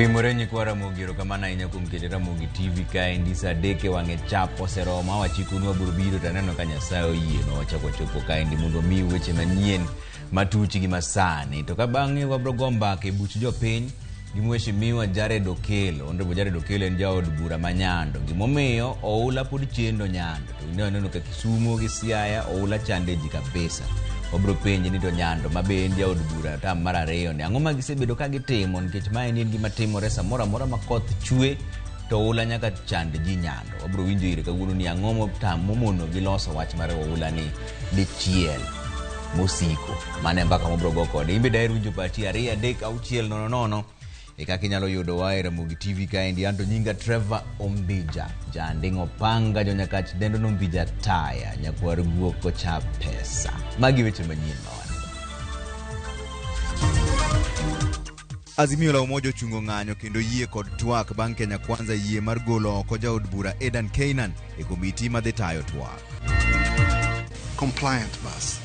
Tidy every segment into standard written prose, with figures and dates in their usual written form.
Oimore nyikwa Ramogi, erokamano ahinya kuom kete Ramogi TV kaendi sa adek e wang'e chap oseromo awachikonu abiro biro to aneno ka Nyasaye oyienwa wachako wachopo kaendi mondo wamiu weche manyien matuch gi masani to ka bang'e wabiro go mbaka e buch jopiny gi Mheshimiwa Jared Okello. Honorable Jared Okello en jaod bura ma Nyando. Gimomiyo oula pod chendo Nyando to ne waneno ka Kisumo gi Siaya oula chande ji kabisa. Wabiro penje ni to Nyando ma be en jaod bura tam mar ariyo ni ang'o ma gisebedo ka gitimo nikech ma en gima timore samoro amora ma koth chwe to oula nyaka chand ji Nyando. Wabiro winjo ire kawuono ni ang'o momono gi loso wach mar oula ni dichiel mosiko. Mano e mbaka mwabiro go kode. In be daher winjo pachi 2 3 6 0 0 e kaka inyalo yudo wa e Ramogi TV kaendi. Anto nyinga Trevor Ombija, janding' opanga, jonyakach dendo no Ombija taya, nyakwar guok kocha pesa. Magi weche manyien ma wan go. Azimio la Umoja ochungo ng'anyo kendo yie kod twak bang' Kenya Kwanza yie mar golo oko jaod bura Edan Keynan e komiti madhi tayo twak. Compliant bus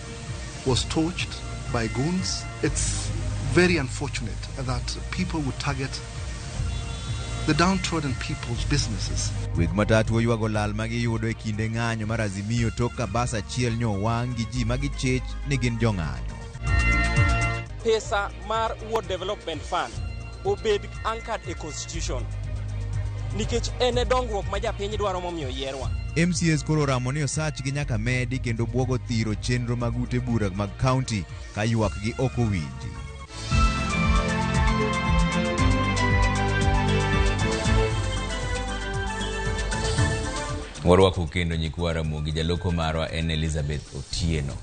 was torched by goons. It's very unfortunate that people would target the downtrodden people's businesses. Weg matatu oywago lal ma giyudo e kinde ng'anyo mar Azimio tok ka bas achiel nyo owang' gi ji ma gichich ni gin jong'anyo. Pesa mar Ward Development Fund obed anchored e constitution nikech en e dongruok ma japiny dwaro momiyo yierwa. MCAs koro oramo ni osachgi nyaka medi kendo buogo thiro chenro mag ute bura mag kaunti ka ywakgi ok owinji. Warwako kendo nyikwa Ramogi, jaloko marwa en Elizabeth Otieno.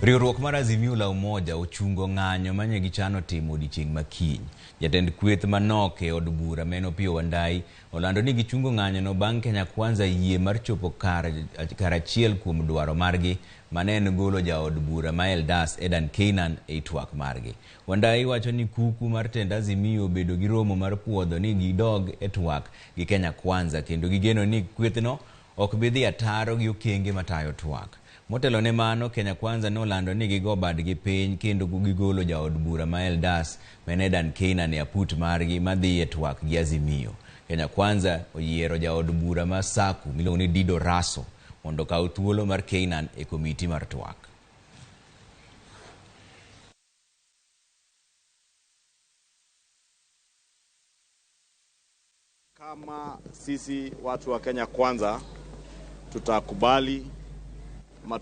Riwruok mar Azimio la Umoja ochungo ng'anyo manye gichano timo odiechieng' ma kiny. Jatend kweth manok e od bura ma en Opiyo Wandayi olando ni gichungo ng'anyono bang' Kenya Kwanza yie mar chopo kar achiel kuom dwaro margi mane en golo jaod bura ma Eldas Edan Keynan e twak margi. Wandayi wacho ni kuku mar tend Azimio obedo gi romo mar puodho ni gidog e twak gi Kenya Kwanza kendo gigeno ni kwethno ok bi dhi ataro gi okenge matayo twak. Motelo ne mano, Kenya Kwanza nolando ni gigo badgi piny kendo gigolo jaod bura ma Eldas ma en Edan Keynan e aput margi madhi e twak gi Azimio. Kenya Kwanza oyiero jaod bura ma Saku miluongo ni Dido Raso mondo okaw thuolo mar Keynan e komiti mar twak. Kama sisi watu wa Kenya Kwanza tutakubali ama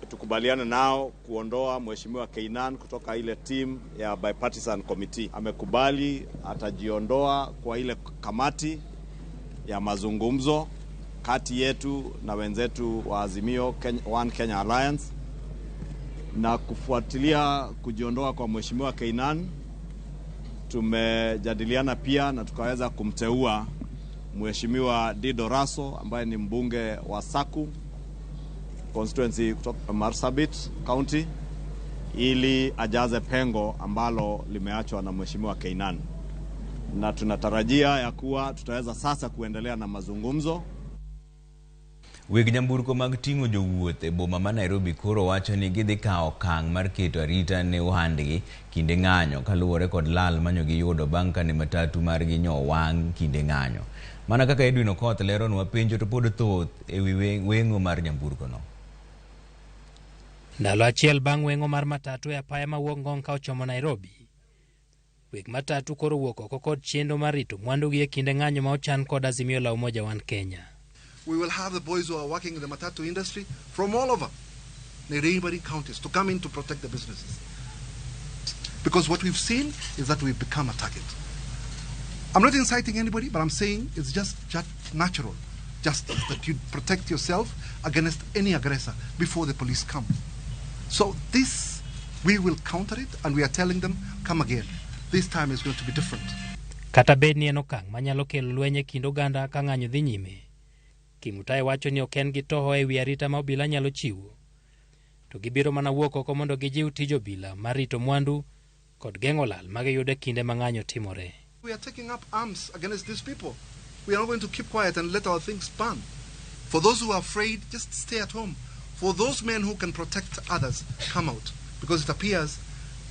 tukubaliane nao kuondoa Mheshimiwa Keynan kutoka ile team ya bipartisan committee. Amekubali atajiondoa kwa ile kamati ya mazungumzo kati yetu na wenzetu wa Azimio One Kenya Alliance, na kufuatilia kujiondoa kwa Mheshimiwa Keynan tumejadiliana pia na tukaweza kumteua Mheshimiwa Dido Raso ambaye ni mbunge wa Saku constituency kutoka Marsabit County ili ajaze pengo ambalo limeachwa na Mheshimiwa Keynan, na tunatarajia ya kuwa tutaweza sasa kuendelea na mazungumzo. Weg nyamburko mag ting'o jowuoth e boma ma Nairobi koro wacho ni gidhi kawo okang' mar keto arita ne ohandgi kinde ng'anyo kaluwore kod lal manyo giyudo bang' kane matatu margi nyo owang' kinde ng'anyo. Mana kaka Edwin Okoth leronwa, penjo to pod thoth e wi weng'o mar nyamburko no. Ndalo achiel bang' weng'o mar matatu e apaya mawuok Ngong ka ochomo Nairobi, weg matatu koro wuok oko kod chenro mar rito mwandugi e kinde ng'anyo ma ochan kod Azimio la Umoja One Kenya. We will have the boys who are working in the matatu industry from all over the neighboring counties to come in to protect the businesses. Because what we've seen is that we've become a target. I'm not inciting anybody, but I'm saying it's just natural justice that you protect yourself against any aggressor before the police come. So this, we will counter it, and we are telling them, come again. This time is going to be different. Kata bed ni en okang' manyalo kelo lweny e kind oganda ka ng'anyo dhi nyime, Kimutai wacho ni ok en gi toho e wi arita ma obila nyalo chiwo, to gibiro mana wuok oko mondo gijiw tij obila mar rito mwandu kod geng'o lal ma giyudo e kinde ma ng'anyo timore. We are taking up arms against these people. We are not going to keep quiet and let our things burn. For those who are afraid, just stay at home. For those men who can protect others, come out. Because it appears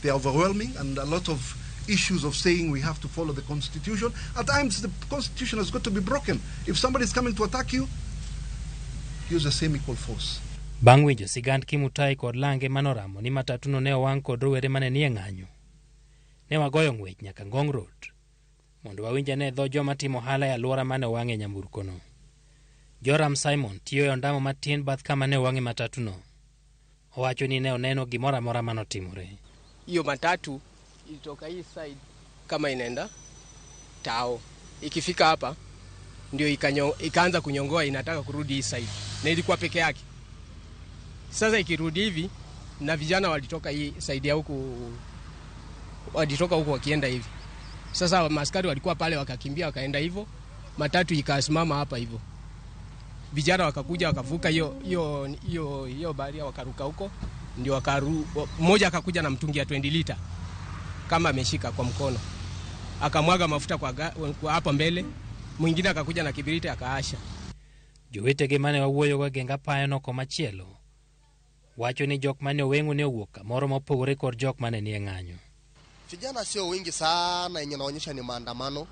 they are overwhelming and a lot of issues of saying we have to follow the Constitution. At times, the Constitution has got to be broken. If somebody is coming to attack you, use the same equal force. Bang' winjo sigand Kimutai kod lange manoramo ni matatuno ne owang' kod rowere mane nie ng'anyo, ne wagoyo ng'wech nyaka Ngong Road mondo wawinj ane dho joma timo ohala e alwora mane owang'e nyamburkono. Joram Simon tiyo e ondamo matin bath kama ne owang'e matatuno. Owacho ni ne oneno gimoro amora manotimore. Hiyo matatu ilitoka hii side kama inaenda tao, ikifika hapa ndio ikaanza kunyongoa, inataka kurudi hii side, na ilikuwa peke yake. Sasa ikirudi hivi, na vijana walitoka hii side ya huku, walitoka huku wakienda hivi. Sasa maskari walikuwa pale, wakakimbia wakaenda hivyo, matatu ikasimama hapa hivyo. Vijana wakakuja wakavuka hiyo hiyo hiyo hiyo baria, wakaruka huko, ndio mmoja akakuja na mtungi ya 20 lita kama ameshika kwa mkono, akamwaga mafuta kwa hapa mbele, mwingine akakuja na kibiriti akaasha. Jowetege mane wawuoyogo e geng apayono komachielo wacho ni jok mane oweng'o ne owuok kamoro mopogore kod jok mane nie ng'anyo. Vijana sio wengi sana yenye naonyesha ni maandamano,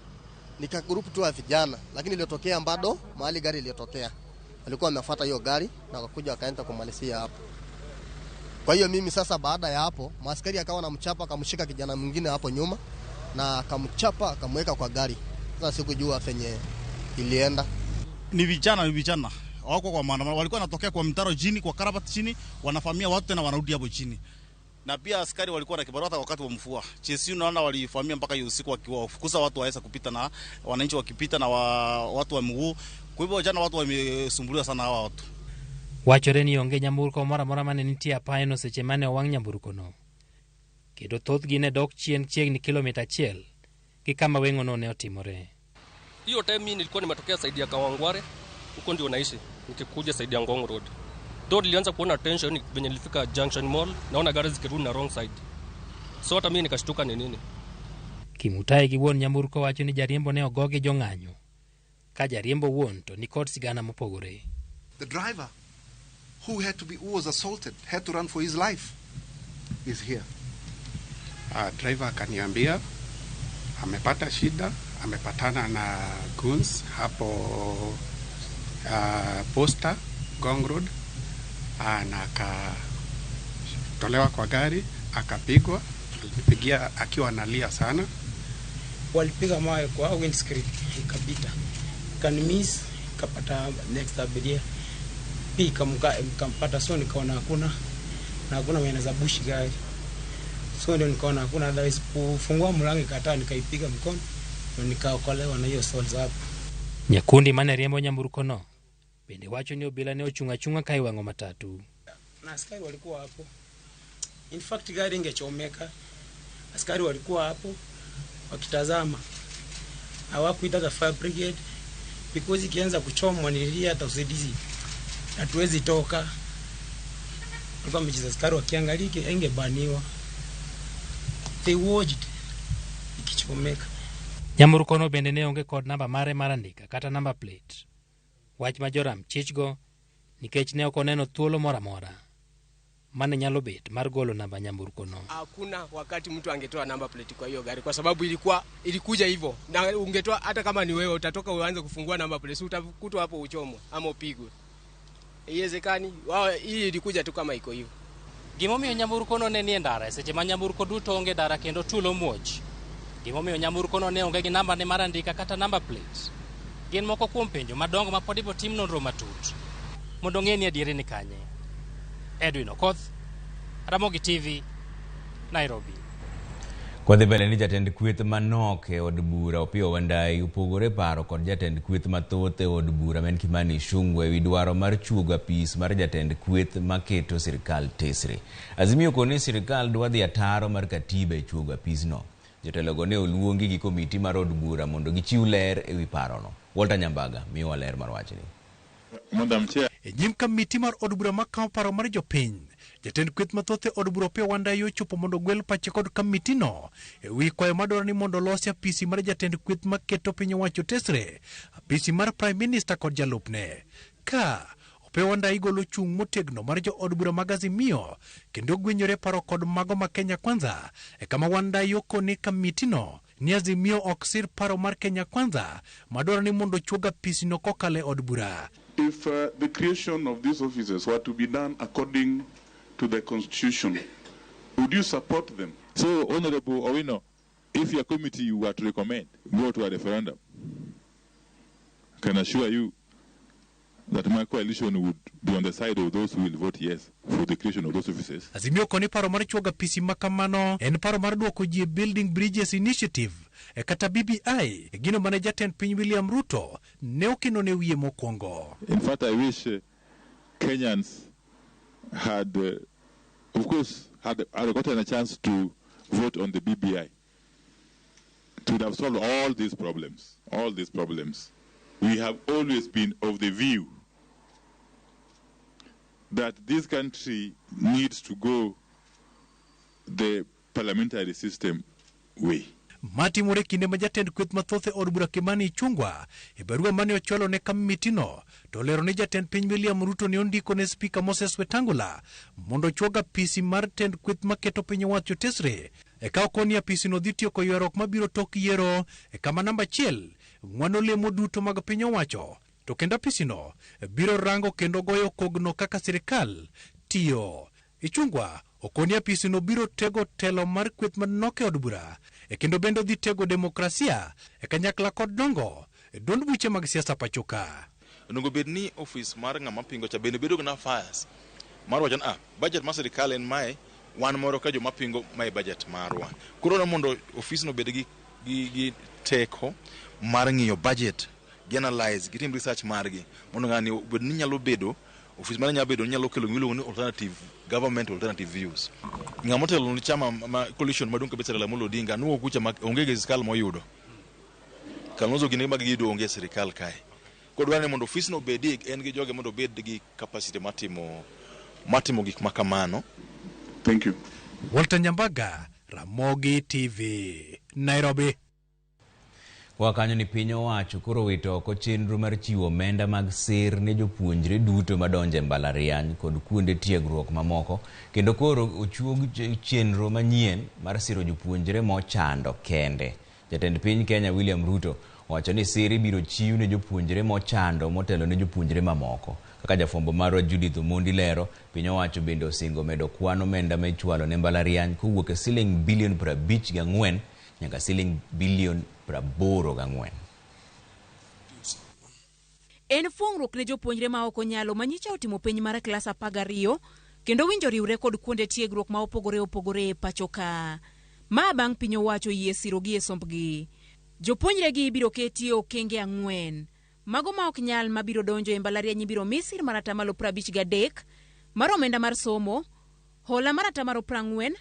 ni ka group tu ya vijana, lakini iliyotokea bado mahali gari iliyotokea walikuwa wamefuata hiyo gari na wakakuja wakaenda kumalizia hapo. Kwa hiyo mimi sasa, baada ya hapo, maskari akawa namchapa, akamshika kijana mwingine hapo nyuma na akamchapa akamweka kwa gari. Sasa sikujua venye ilienda. Ni vijana wako kwa maandamano, walikuwa wanatokea kwa mtaro chini, kwa karabati chini, wanafamia watu tena wanarudi hapo chini. Na pia askari walikuwa na kibarua hata wakati wa mvua. Chesi unaona walifamia mpaka hiyo usiku wakiwafukuza watu waweza kupita na wananchi wakipita na watu wa mguu. Kwa hivyo jana watu wamesumbuliwa sana hawa watu. Wachore ni onge nyamburko moro amora mane nitie apayono seche mane owang' nyamburkono. Kendo thothgi ne dok chien chiegni kilomita 1 gi kama weng'ono ne otimore. Hiyo time mimi nilikuwa nimetokea side ya Kawangware, huko ndio naishi, nikikuja side ya Ngong Road. Though nilianza kuona tension venye nilifika Junction Mall, naona gari zikirudi na wrong side. So hata mimi nikashtuka ni nini. Kimutai gi wuon nyamburko wacho ni jariembo ne ogo gi jong'anyo. Ka jariembo wuon to ni kod sigana mopogore. The driver who was assaulted, had to run for his life, is here. Driver akaniambia amepata shida, amepatana na goons hapo Posta Ngong Road, na akatolewa kwa gari akapigwa. Alinipigia akiwa analia sana. Walipiga mawe kwa windscreen ikapita, ikanimiss, ikapata next abiria pia ikampata. So nikaona hakuna na hakuna mwenye anaweza bushi gari, so ndio nikaona hakuna otherwise kufungua mlango, ikataa, nikaipiga mkono ndio nikaokolewa na hiyo souls hapo. Nyakundi mane riembo nyamburkono bende wacho ni obila ne ochung' achung'a ka iwang'o matatu. Na askari walikuwa hapo, in fact gari ingechomeka, askari walikuwa hapo wakitazama, hawakuita the fire brigade because ikianza kuchomwa nililia hata usaidizi hatuwezi toka. Walikuwa wamecheza askari wakiangalia ingebaniwa, they watched ikichomeka. Nyamburkono bende ne onge kod namba mare mar andika kata number plate. Wach ma Joram chichgo nikech ne ok oneno thuolo moro amora mane nyalo bet mar golo namba nyamburkono. Hakuna wakati mtu angetoa number plate kwa hiyo gari, kwa sababu ilikuja hivyo, na ungetoa hata kama ni wewe utatoka uanze kufungua number plate, utakutwa hapo uchomwe ama upigwe. Haiwezekani. Wao hii ilikuja tu kama iko hivyo. Gimomiyo nyamburkono ne nie ndara e seche ma nyamburko duto onge ndara kendo tulo muoch. Gimomiyo nyamburkono ne onge gi namba ne mar andika kata number plate. Gin moko kuom penjo madongo ma pod ibo tim nonro matut mondo ong'e ni adieri ni kanye. Edwin Okoth, Ramogi TV, Nairobi. Kwadhi mbele ni jatend kweth manok e od bura Opiyo Wandayi opogore paro kod jatend kweth mathoth e od bura ma en Kimani Ichung'wa ewi dwaro mar chuogo apis mar jatend kweth maketo sirikal tesre. Azimio koni sirikal dwa dhi ataro mar katiba e chuogo apisno. Jotelogo ne oluongi gi komiti mar od bura mondo gichiw ler ewi parono. Walter Nyambaga miyowa ler mar wachni. Madam Chair. E nyim kamiti mar od bura makawo paro mar jopiny, jatend kweth mathoth e od bura Opiyo Wandayi ochopo mondo ogwel pache kod kamitino ewi kwayo madwaro ni mondo olosi apisi mar jatend kweth maketo piny owacho tesre, apisi mar Prime Minister kod jalupne. Ka Opiyo Wandayi golo chung' motegno mar jo od bura mag Azimio kendo gwenyore paro kod mago ma Kenya Kwanza e kama Wandayi okone kamitino ni Azimio ok sir paro mar Kenya Kwanza madwaro ni mondo chuog apisino kokalo e od bura. If the creation of these offices were to be done according to the Constitution, would you support them? So, Honorable Owino, if your committee were to recommend go to a referendum, I can assure you that my coalition would be on the side of those who will vote yes for the creation of those offices. Azimio koni paro mar chuogo apisi ma kamano en paro mar duoko ji e Building Bridges Initiative e kata BBI e gino mane jatend piny William Ruto ne okeno ne wiye mokwongo. In fact, I wish Kenyans had, of course, had gotten a chance to vote on the BBI. It would have solved all these problems, all these problems. We have always been of the view that this country needs to go the parliamentary system way. Matimore kinde ma jatend kweth mathoth e od bura Kimani Ichung'wa e barua mane ochwalo ne kamitino to lero ni jatend piny William Ruto ne ondiko ne spika Moses Wetangula mondo ochuog apisi mar tend kweth maketo piny owacho tesre e ka okoni apisino dhi tieko ywaruok mabiro tok yiero e kama namba achiel ng'wano lemo duto mag piny owacho to kendo apisino biro rango kendo goyo kogno kaka sirikal tiyo. Ichung'wa okoni apisino biro tego telo mar kweth manok e od bura e kendo bende odhi tego demokrasia e kanyakla kod dongo e duond buche mag siasa pacho ka. Onego bed ni ofis mar ng'ama pingo cha bende bedo gi nafas mar wacho ni budget mar sirikal en mae, wan moro ka joma pingo mae budget marwa. Koro mondo ofisno obed gi teko mar ng'iyo budget, gi analyze, gitim research margi mondo ng'ani obed ni nyalo bedo ofis mare nyalo bedo ni nyalo kelo gimiluongo ni alternative government, alternative views. Ng'ama otelo ni chama ma coalition maduong' kabisa Raila Amolo Odinga nuo kucha ma onge gi sirikal moyudo. Kalonzo gini mag giyudo onge e sirikal kae. Koro dwarore ni mondo ofisno obedi en gi joge mondo obed gi capacity matimo gik ma kamano. Thank you. Walter Nyambaga, Ramogi TV, Nairobi. Kwa kanyo ni piny owacho koro wito oko chenro mar chiwo omenda mag sir ne jopuonjre duto madonjo e mbalariany kod kuonde tiegruok mamoko kendo koro ochuog chenro manyien mar siro jopuonjre mochando kende. Jatend piny Kenya William Ruto owacho ni sir ibiro chiw ne jopuonjre mochando motelo ne jopuonjre mamoko. Kaka jafwambo marwa Judith Omondi lero, piny owacho bende osingo medo kwan omenda ma ichwalo ne mbalariany kowuok e siling bilion 54 nyaka siling bilion 84. En fuong'ruok ne jopuonjre ma ok onyalo ma nyicha otimo penj mar klas 12 kendo winjo riwre kod kuonde tiegruok ma opogore opogore e pacho ka. Ma bang' piny owacho yie sirogi e sombgi. Jopuonjre gi ibiro keti e okenge 4. Mago ma ok nyal mabiro donjo e mbalariany ibiro mi sir mar 53% mar omenda mar somo, hola mar 40%,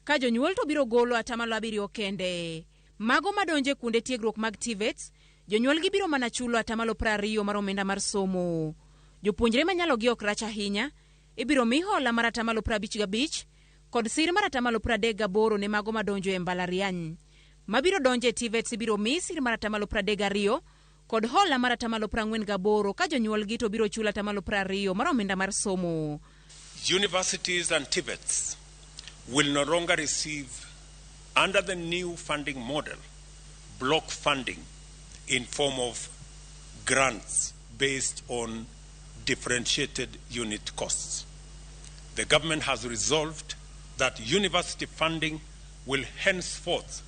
ka jonyuol to biro golo 7% kende. Mago madonjo e kuonde tiegruok mag TVETs, jonyuol gi biro mana chulo 20% mar omenda mar somo. Jopuonjre manyalogi ok rach ahinya, ibiro mi hola mar 55% kod sir mar 38% ne mago madonjo e mbalariany. Mabiro donjo e TVETs ibiro mi sir mar 32% kod hola mar 48% ka jonyuolgi to biro chulo 20% mar omenda mar somo. Universities and TVETs will no longer receive, under the new funding model, block funding in form of grants based on differentiated unit costs. The government has resolved that university funding will henceforth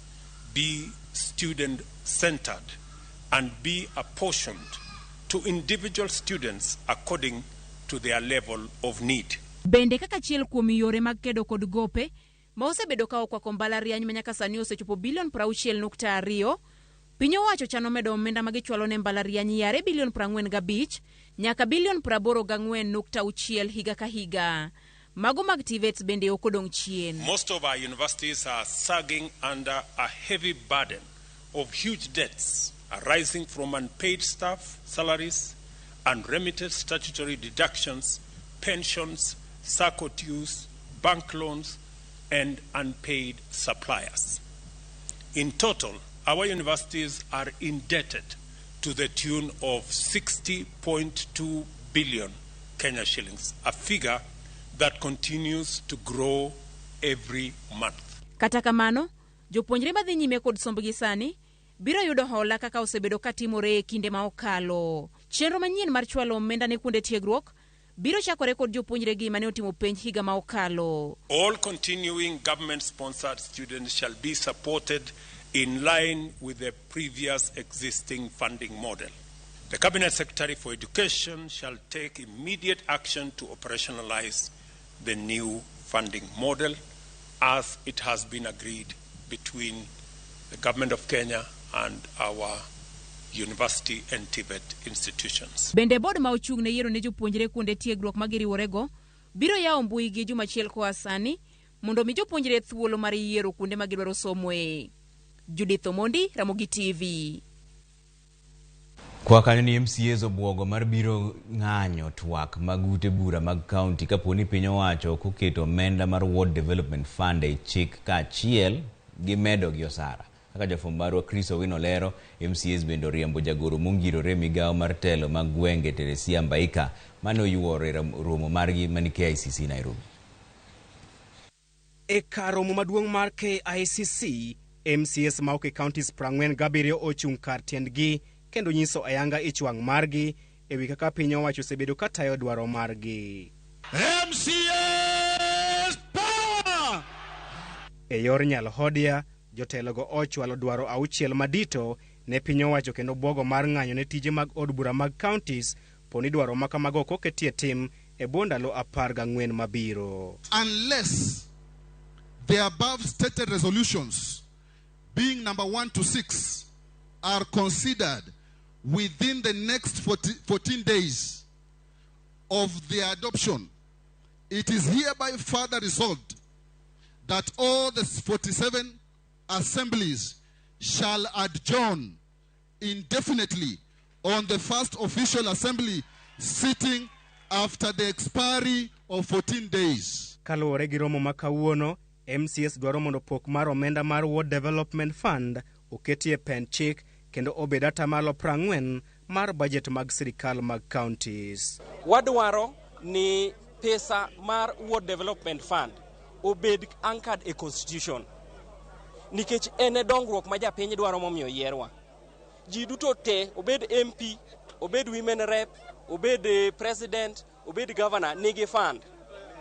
be student-centered and be apportioned to individual students according to their level of need. Bende kaka achiel kuom yore mag kedo kod gope ma osebedo ka okwako mbalariany ma nyaka sani osechopo bilion 60.2, piny owacho chano medo omenda ma gichwalo ne mbalariany yare bilion 45 nyaka bilion 84.6 higa ka higa. Mago mag TVETs bende ok odong' chien. Most of our universities are sagging under a heavy burden of huge debts arising from unpaid staff salaries, unremitted statutory deductions, pensions, SACCO dues, bank loans, and unpaid suppliers. In total, our universities are indebted to the tune of 60.2 billion Kenya shillings, a figure that continues to grow every month. Kata kamano, jopuonjre madhi nyime kod sombgi sani biro yudo hola kaka osebedo katimore e kinde ma okalo. Chenro manyien mar chwalo omenda ne kuonde tiegruok biro chakore kod jopuonjre gi mane otimo penj higa ma okalo. All continuing government sponsored students shall be supported in line with the previous existing funding model. The Cabinet Secretary for Education shall take immediate action to operationalize the new funding model as it has been agreed between the Government of Kenya and our university and TVET institutions. Bende board ma ochung' ne yiero ne jopuonjre kuonde tiegruok ma giriworego biro yawo mbui gi juma achiel koa sani mondo mi jopuonjre thuolo mar yiero kuonde ma gidwaro somoe. Judith Omondi, Ramogi TV. Kwa kanyo ni MCAs obwogo mar biro ng'anyo twak mag ute bura mag kaunti kapo ni piny owacho ok oketo omenda mar Ward Development Fund e chik kaachiel gi medo gi osara. Kaka jafwambo marwa Chris Owino lero, MCAs bende oriembo jagoro mongirore migawo mar telo mag gwenge Teresia Mbaika mane oyuoro e romo margi mani KICC Nairobi. E kar romo maduong' mar KICC, MCAs ma ok e counties 47 ochung' kar tiendgi kendo nyiso ayanga ich wang' margi ewi kaka piny owacho osebedo ka tayo dwaro margi. MCAs power! E yor nyalhodia, jotelogo ochwalo dwaro 6 madito ne piny owacho kendo bwogo mar ng'anyo ne tije mag od bura mag counties poni dwaro ma kamago ok oketie tim e bwo ndalo 14 mabiro. Unless the above stated resolutions, being number 1 to 6, are considered within the next 14 days of their adoption, it is hereby further resolved that all the 47 assemblies shall adjourn indefinitely on the first official assembly sitting after the expiry of 14 days. Kaluwore gi romo ma kawuono, MCAs dwaro mondo pok mar omenda mar Ward Development Fund oketie pend chik kendo obed atamalo 40 mar budget mag sirikal mag counties. Wadwaro ni pesa mar Ward Development Fund obed anchored e constitution nikech en e dongruok ma japiny dwaro momiyo yierwa. Ji duto te, obed MP, obed women rep, obed president, obed governor, nigi fund.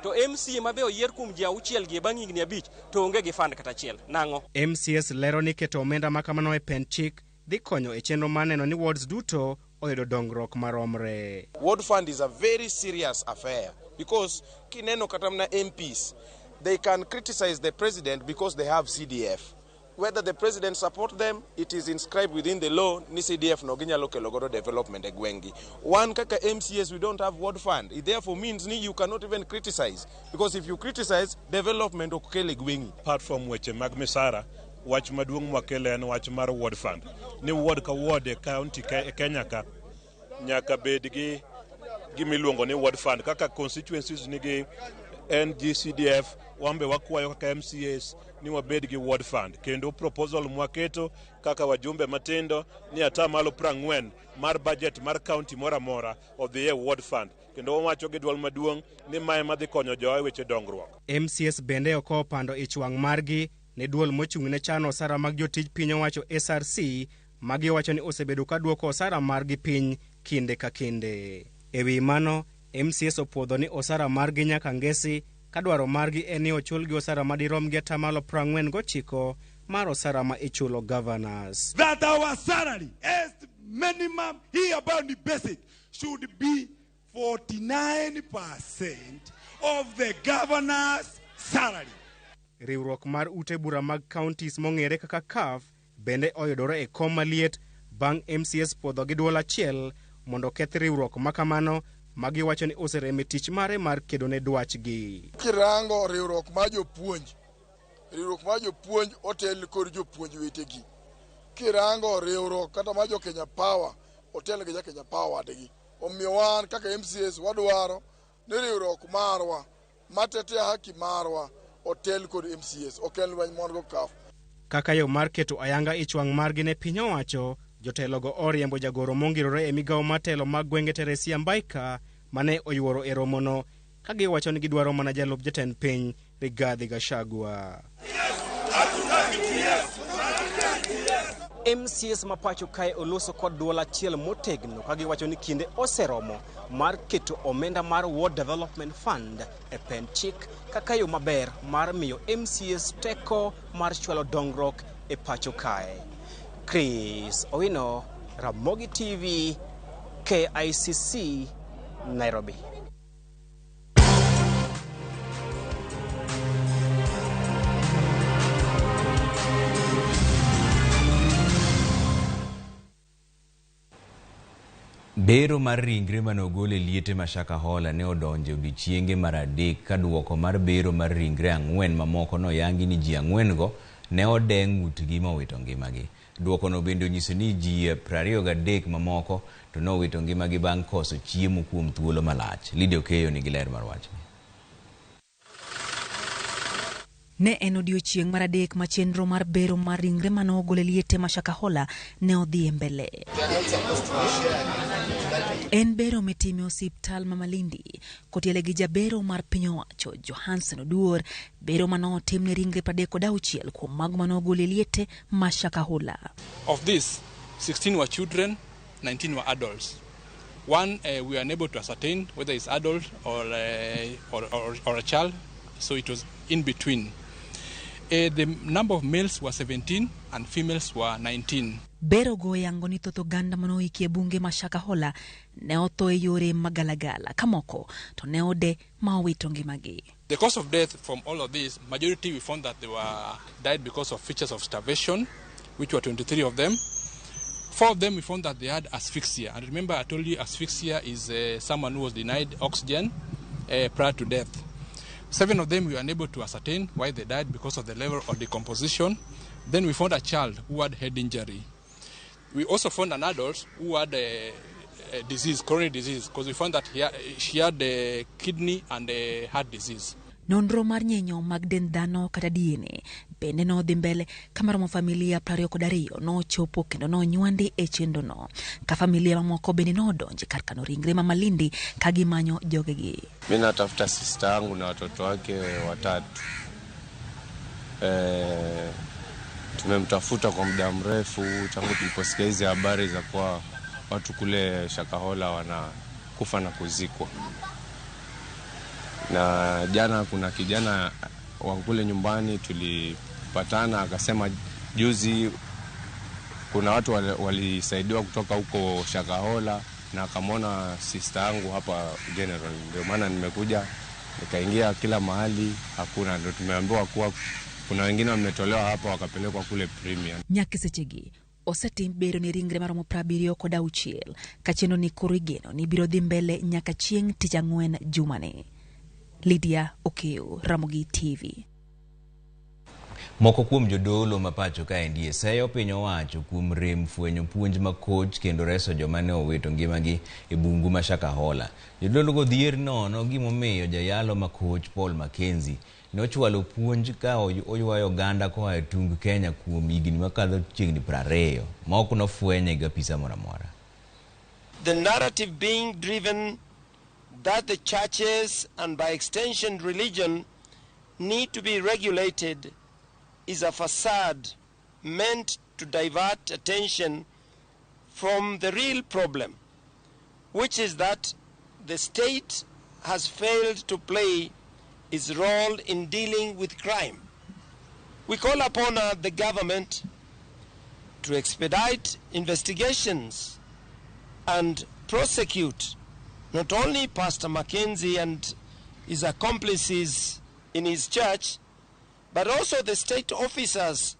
To MCA mabe oyier kuom ji 6 gi bang' higni 5 to onge gi fund kata achiel. Nang'o? MCAs lero ni keto omenda ma kamano e pend chik dhi konyo e chenro mar neno ni wards duto oyudo dongruok maromre. Ward fund is a very serious affair because kineno kata mana MPs, they can criticize the president because they have CDF. Whether the president support them, it is inscribed within the law ni CDF no ginyalo kelo godo development e gweng'gi. Wan kaka MCAs, we don't have ward fund. It therefore means ni you cannot even criticize, because if you criticize, development ok kel e gweng'i. Apart from weche mag misara, wach maduong' mwakelo en wach mar ward fund. Ni ward ka ward e county e Kenya ka nyaka bed gi gimiluongo ni ward fund. Kaka constituencies nigi NGCDF, wambe wakwayo kaka MCAs ni wabed gi ward fund. Kendo proposal mwaketo kaka wajumbe matindo ni atamalo 40 mar budget mar county moro amora odhi e ward fund. Kendo wawacho gi duol maduong' ni mae madhi konyo jowa e weche dongruok. MCAs bende ok opando ich wang' margi ne duol mochung' ne chano osara mag jotij piny owacho SRC, ma giwacho ni osebedo ka duoko osara margi piny kinde ka kinde. E wi mano, MCAs opuodho ni osara margi nyaka ngesi ka dwaro margi en ni ochulgi osara madirom gi atamalo 49 mar osara ma ichulo governors. That our salary as minimum here about the basic should be 49% of the governor's salary. Riwruok mar ute bura mag counties mong'ere kaka CAF bende oyudore e kom maliet bang' MCAs puodho gi duol achiel mondo oketh riwruok makamano ma giwacho ni oserem e tich mare mar kedo ne dwachgi. Kirango riwruok mar jopuonj, riwruok mar jopuonj otel kod jopuonj wetegi. Kirango riwruok kata mar jo Kenya Power otel gi jo Kenya Power wadgi. Omiyo wan kaka MCAs wadwaro ni riwruok marwa matetea haki marwa otel kod MCAs, ok en lweny mon go CAF. Kaka yo mar keto ayanga ich wang' margi ne piny owacho, jotelogo oriembo jagoro mongirore e migawo mar telo mag gwenge Teresia Mbaika mane oyuoro e romono ka giwacho ni gidwaro mana jalup jatend piny Rigathi Gachagua. MCAs ma pacho kae oloso kod duol achiel motegno ka giwacho ni kinde oseromo mar keto omenda mar Ward Development Fund e pend chik kaka yo maber mar miyo MCAs teko mar chwalo dongruok e pacho kae. Chris Owino, Ramogi TV, KICC, Nairobi. Bero mar ringre mane ogol e liete ma Shakahola ne odonjo e odiechienge mar adek ka duoko mar bero mar ringre ang'wen mamoko noyangi ni ji ang'wen-go ne ode ng'utgi ma owito ngimagi. Duokono bende onyiso ni ji 23 mamoko to nowito ngimagi bang' koso chiemo kuom thuolo malach. Lydia Okeyo nigi ler mar wachni. Ne en odiechieng' mar adek ma chenro mar bero mar ringre mane ogol e liete ma Shakahola ne odhi e mbele. En bero mitime osiptal ma Malindi kotiele gi jabero mar piny owacho Johansen Oduor, bero mane otim ne ringre 36 kuom mago mane ogol e liete ma Shakahola. Of this, 16 were children, 19 were adults. One, we were unable to ascertain whether it's adult or a child, so it was in between. The number of males were 17 and females were 19. Bero go yango ni thoth oganda mane oiki e bunge ma Shakahola ne otho e yore magalagala kamoko to ne ode ma owito ngimagi. The cause of death from all of these, majority we found that they were died because of features of starvation, which were 23 of them. 4 of them we found that they had asphyxia. And remember I told you asphyxia is someone who was denied oxygen prior to death. 7 of them we were unable to ascertain why they died because of the level of decomposition. Then we found a child who had head injury. We also found an adult who had a disease, chronic disease, because we found that she had a kidney and a heart disease. Nonro mar nyenyo mag dend dhano kata DNA bende nodhi mbele kamaromo familia 22 nochopo kendo nonywandi e chenrono, ka familia mamoko bende nodonje kar kano ringre ma Malindi ka gimanyo jogegi. Mimi natafuta sister yangu na watoto wake watatu. Tumemtafuta kwa muda mrefu tangu tuliposikia hizi habari za kuwa watu kule Shakahola wanakufa na kuzikwa. Na jana kuna kijana wa kule nyumbani tulipatana, akasema juzi kuna watu walisaidiwa kutoka huko Shakahola na akamwona sister yangu hapa General. Ndio maana nimekuja nikaingia kila mahali hakuna, ndio tumeambiwa kuwa kuna wengine wametolewa hapa wakapelekwa kule Premier. Nyakisechegi osetim bero ni ringre maromo 76 ka chenro ni koro igeno ni biro dhi mbele nyaka chieng' tich ang'wen jumani. Lydia Okeyo, Ramogi TV. Moko kuom jodolo ma pacho kaendi seyo piny owacho kuom rem fwenyo puonj makoch kendo reso joma ne owito ngimagi e bungu ma Shakahola. Jodolo go dhier nono gimomiyo jayalo makoch Paul Mackenzie ne ochwalo puonj ka oywayo oganda koa e tung Kenya kuom higni makadho chiegni 20 ma ok nofwenye gi apisa moro amora. The narrative being driven that the churches and by extension religion need to be regulated is a facade meant to divert attention from the real problem, which is that the state has failed to play its role in dealing with crime. We call upon the government to expedite investigations and prosecute not only Pastor Mackenzie and his accomplices in his church, but also the state officers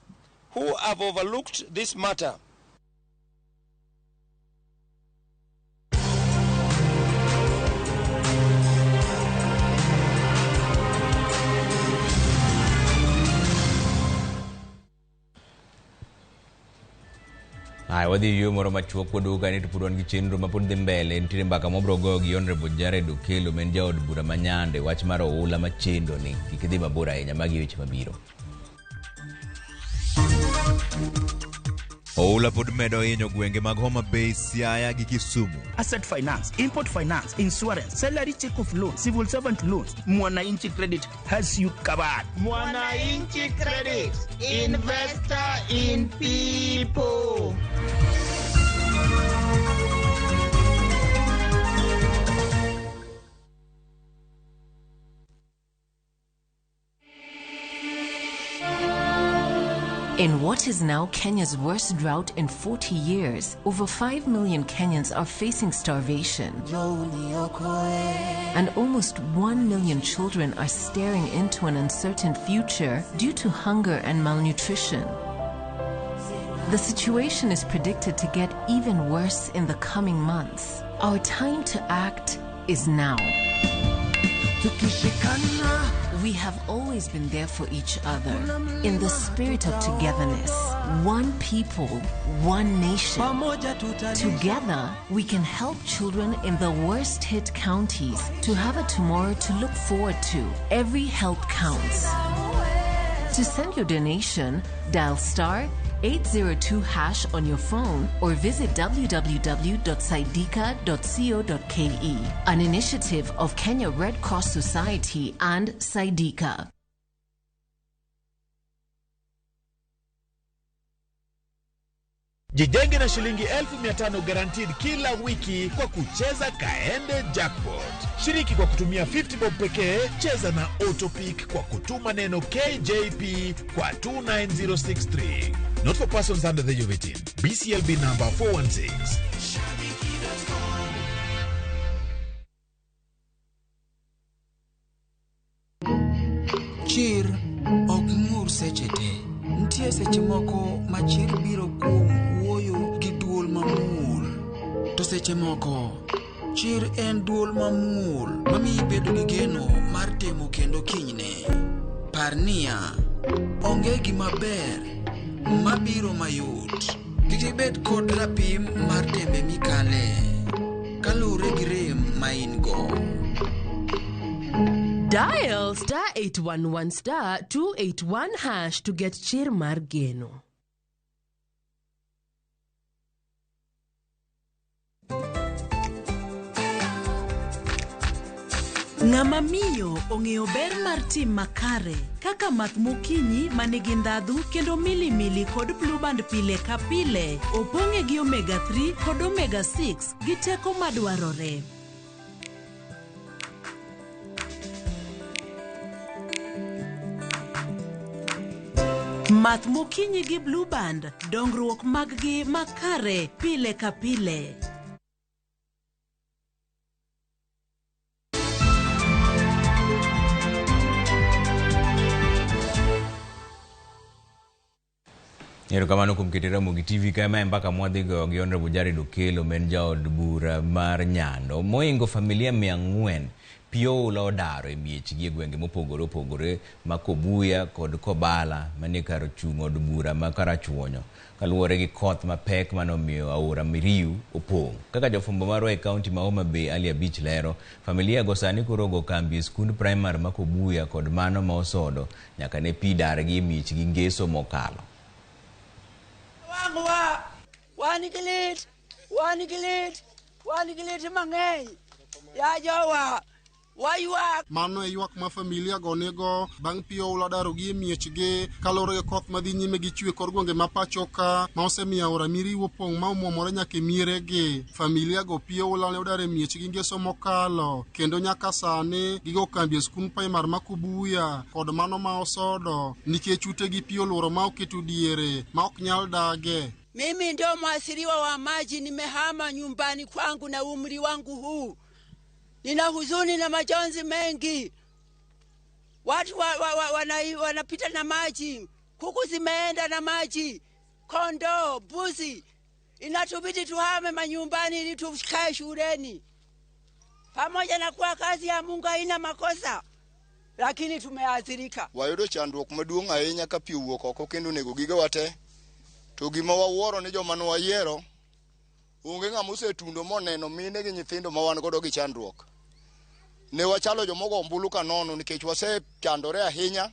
who have overlooked this matter. Haya, wadhi yo moro machuok waduogo kae to pod wan gi chenro ma pod dhi mbele. Nitiere mbaka mobro goyo gi Honorable Jared Okello ma en jaod bura ma Nyande, wach mar oula machendo ni kik idhi mabor ahinya. Magi weche mabiro. Oula pod medo hinyo gwenge mag Homa Bay, Siaya gi Kisumu. Asset finance, import finance, insurance, salary check off loan, civil servant loans. Mwananchi Credit has you covered. Mwananchi Credit, investor in people. In what is now Kenya's worst drought in 40 years, over 5 million Kenyans are facing starvation. And almost 1 million children are staring into an uncertain future due to hunger and malnutrition. The situation is predicted to get even worse in the coming months. Our time to act is now. We have always been there for each other. In the spirit of togetherness, one people, one nation. Together, we can help children in the worst hit counties to have a tomorrow to look forward to. Every help counts. To send your donation, dial star 802 hash on your phone or visit www.saidika.co.ke. An initiative of Kenya Red Cross Society and Saidika. Jijenge na shilingi 1500 guaranteed kila wiki kwa kucheza Kaende Jackpot. Shiriki kwa kutumia 50 bob pekee, cheza na Autopick kwa kutuma neno KJP kwa 29063. Not for persons under the age of 18. BCLB number 416. Chir ok ng'ur seche te. Nitie seche moko ma chir biro kuom wuoyo gi duol mamuol. To seche moko, chir en duol mamuol mamiyi bedo gi geno mar temo kendo kinyne. Par niya, onge gima ber mabiro mayot. Kik ibed kod rapim mar tembe mikale, kaluwore gi rem ma in go. Dial star 811 star 281 hash to get chir mar geno. Ng'ama miyo ong'eyo ber mar tim makare kaka math mokinyi manigi ndhadhu kendo milimili kod blueband pile ka pile opong'e gi omega 3 kod omega 6 gi teko madwarore. Math mokinyi gi blueband, dongruok mag-gi makare pile ka pile. Erokamano kuom keto Ramogi TV kae mae mbaka mwadhi goyo gi Honorable Jared Okello ma en jaod bura mar Nyando. Moingo familia 400 pi oula odaro e miechgi e gwenge mopogore opogore ma Kobuya kod Kobala manie kar chung' od bura ma Karachuonyo kaluwore gi koth mapek manomiyo aora Miriu opong'. Kaka jofwambo marwa e kaunti ma Homa Bay Ali Abich lero, familia go sani koro ogo kambi e skund primar ma Kobuya kod mano ma Osodo nyaka ne pi dargi e miechgi ngeso mokalo. Wan gi lit, wan gi lit, wan gi lit mang'eny. Ya jowa, waywak. Mano e ywak ma familia go nigo bang' pi oula darogi e miechgi kaluwore gi koth madhi nyime gi chwe kor gwenge ma pacho ka ma osemiyo aora Miriu opong' ma omuomore nyaka e mieregi. Familia go pi oula ne odar e miechgi ngeso mokalo kendo nyaka sani gigo kambi e skund primar ma Kobuya kod mano ma Osodo nikech utegi pi oluoro ma oketo diere ma ok nyal dage. Mimi ndio mwathiriwa wa maji, nimehama nyumbani kwangu na umri wangu huu. Nina huzuni na majonzi mengi. Watu wanapita na maji, kuku zimeenda na maji, kondoo, mbuzi. Inatubidi tuhame manyumbani ili tukae shuleni. Pamoja na kuwa kazi ya Mungu haina makosa, lakini tumeathirika. Wayudo chandruok maduong' ahinya ka pi owuok oko kendo onego gigewa te. To gima wawuoro ni joma nwayiero onge ng'ama osetundo moneno mine gi nyithindo ma wan godo gi chandruok. Ne wachalo jomogo ombulu ka nono nikech wasechandore ahinya.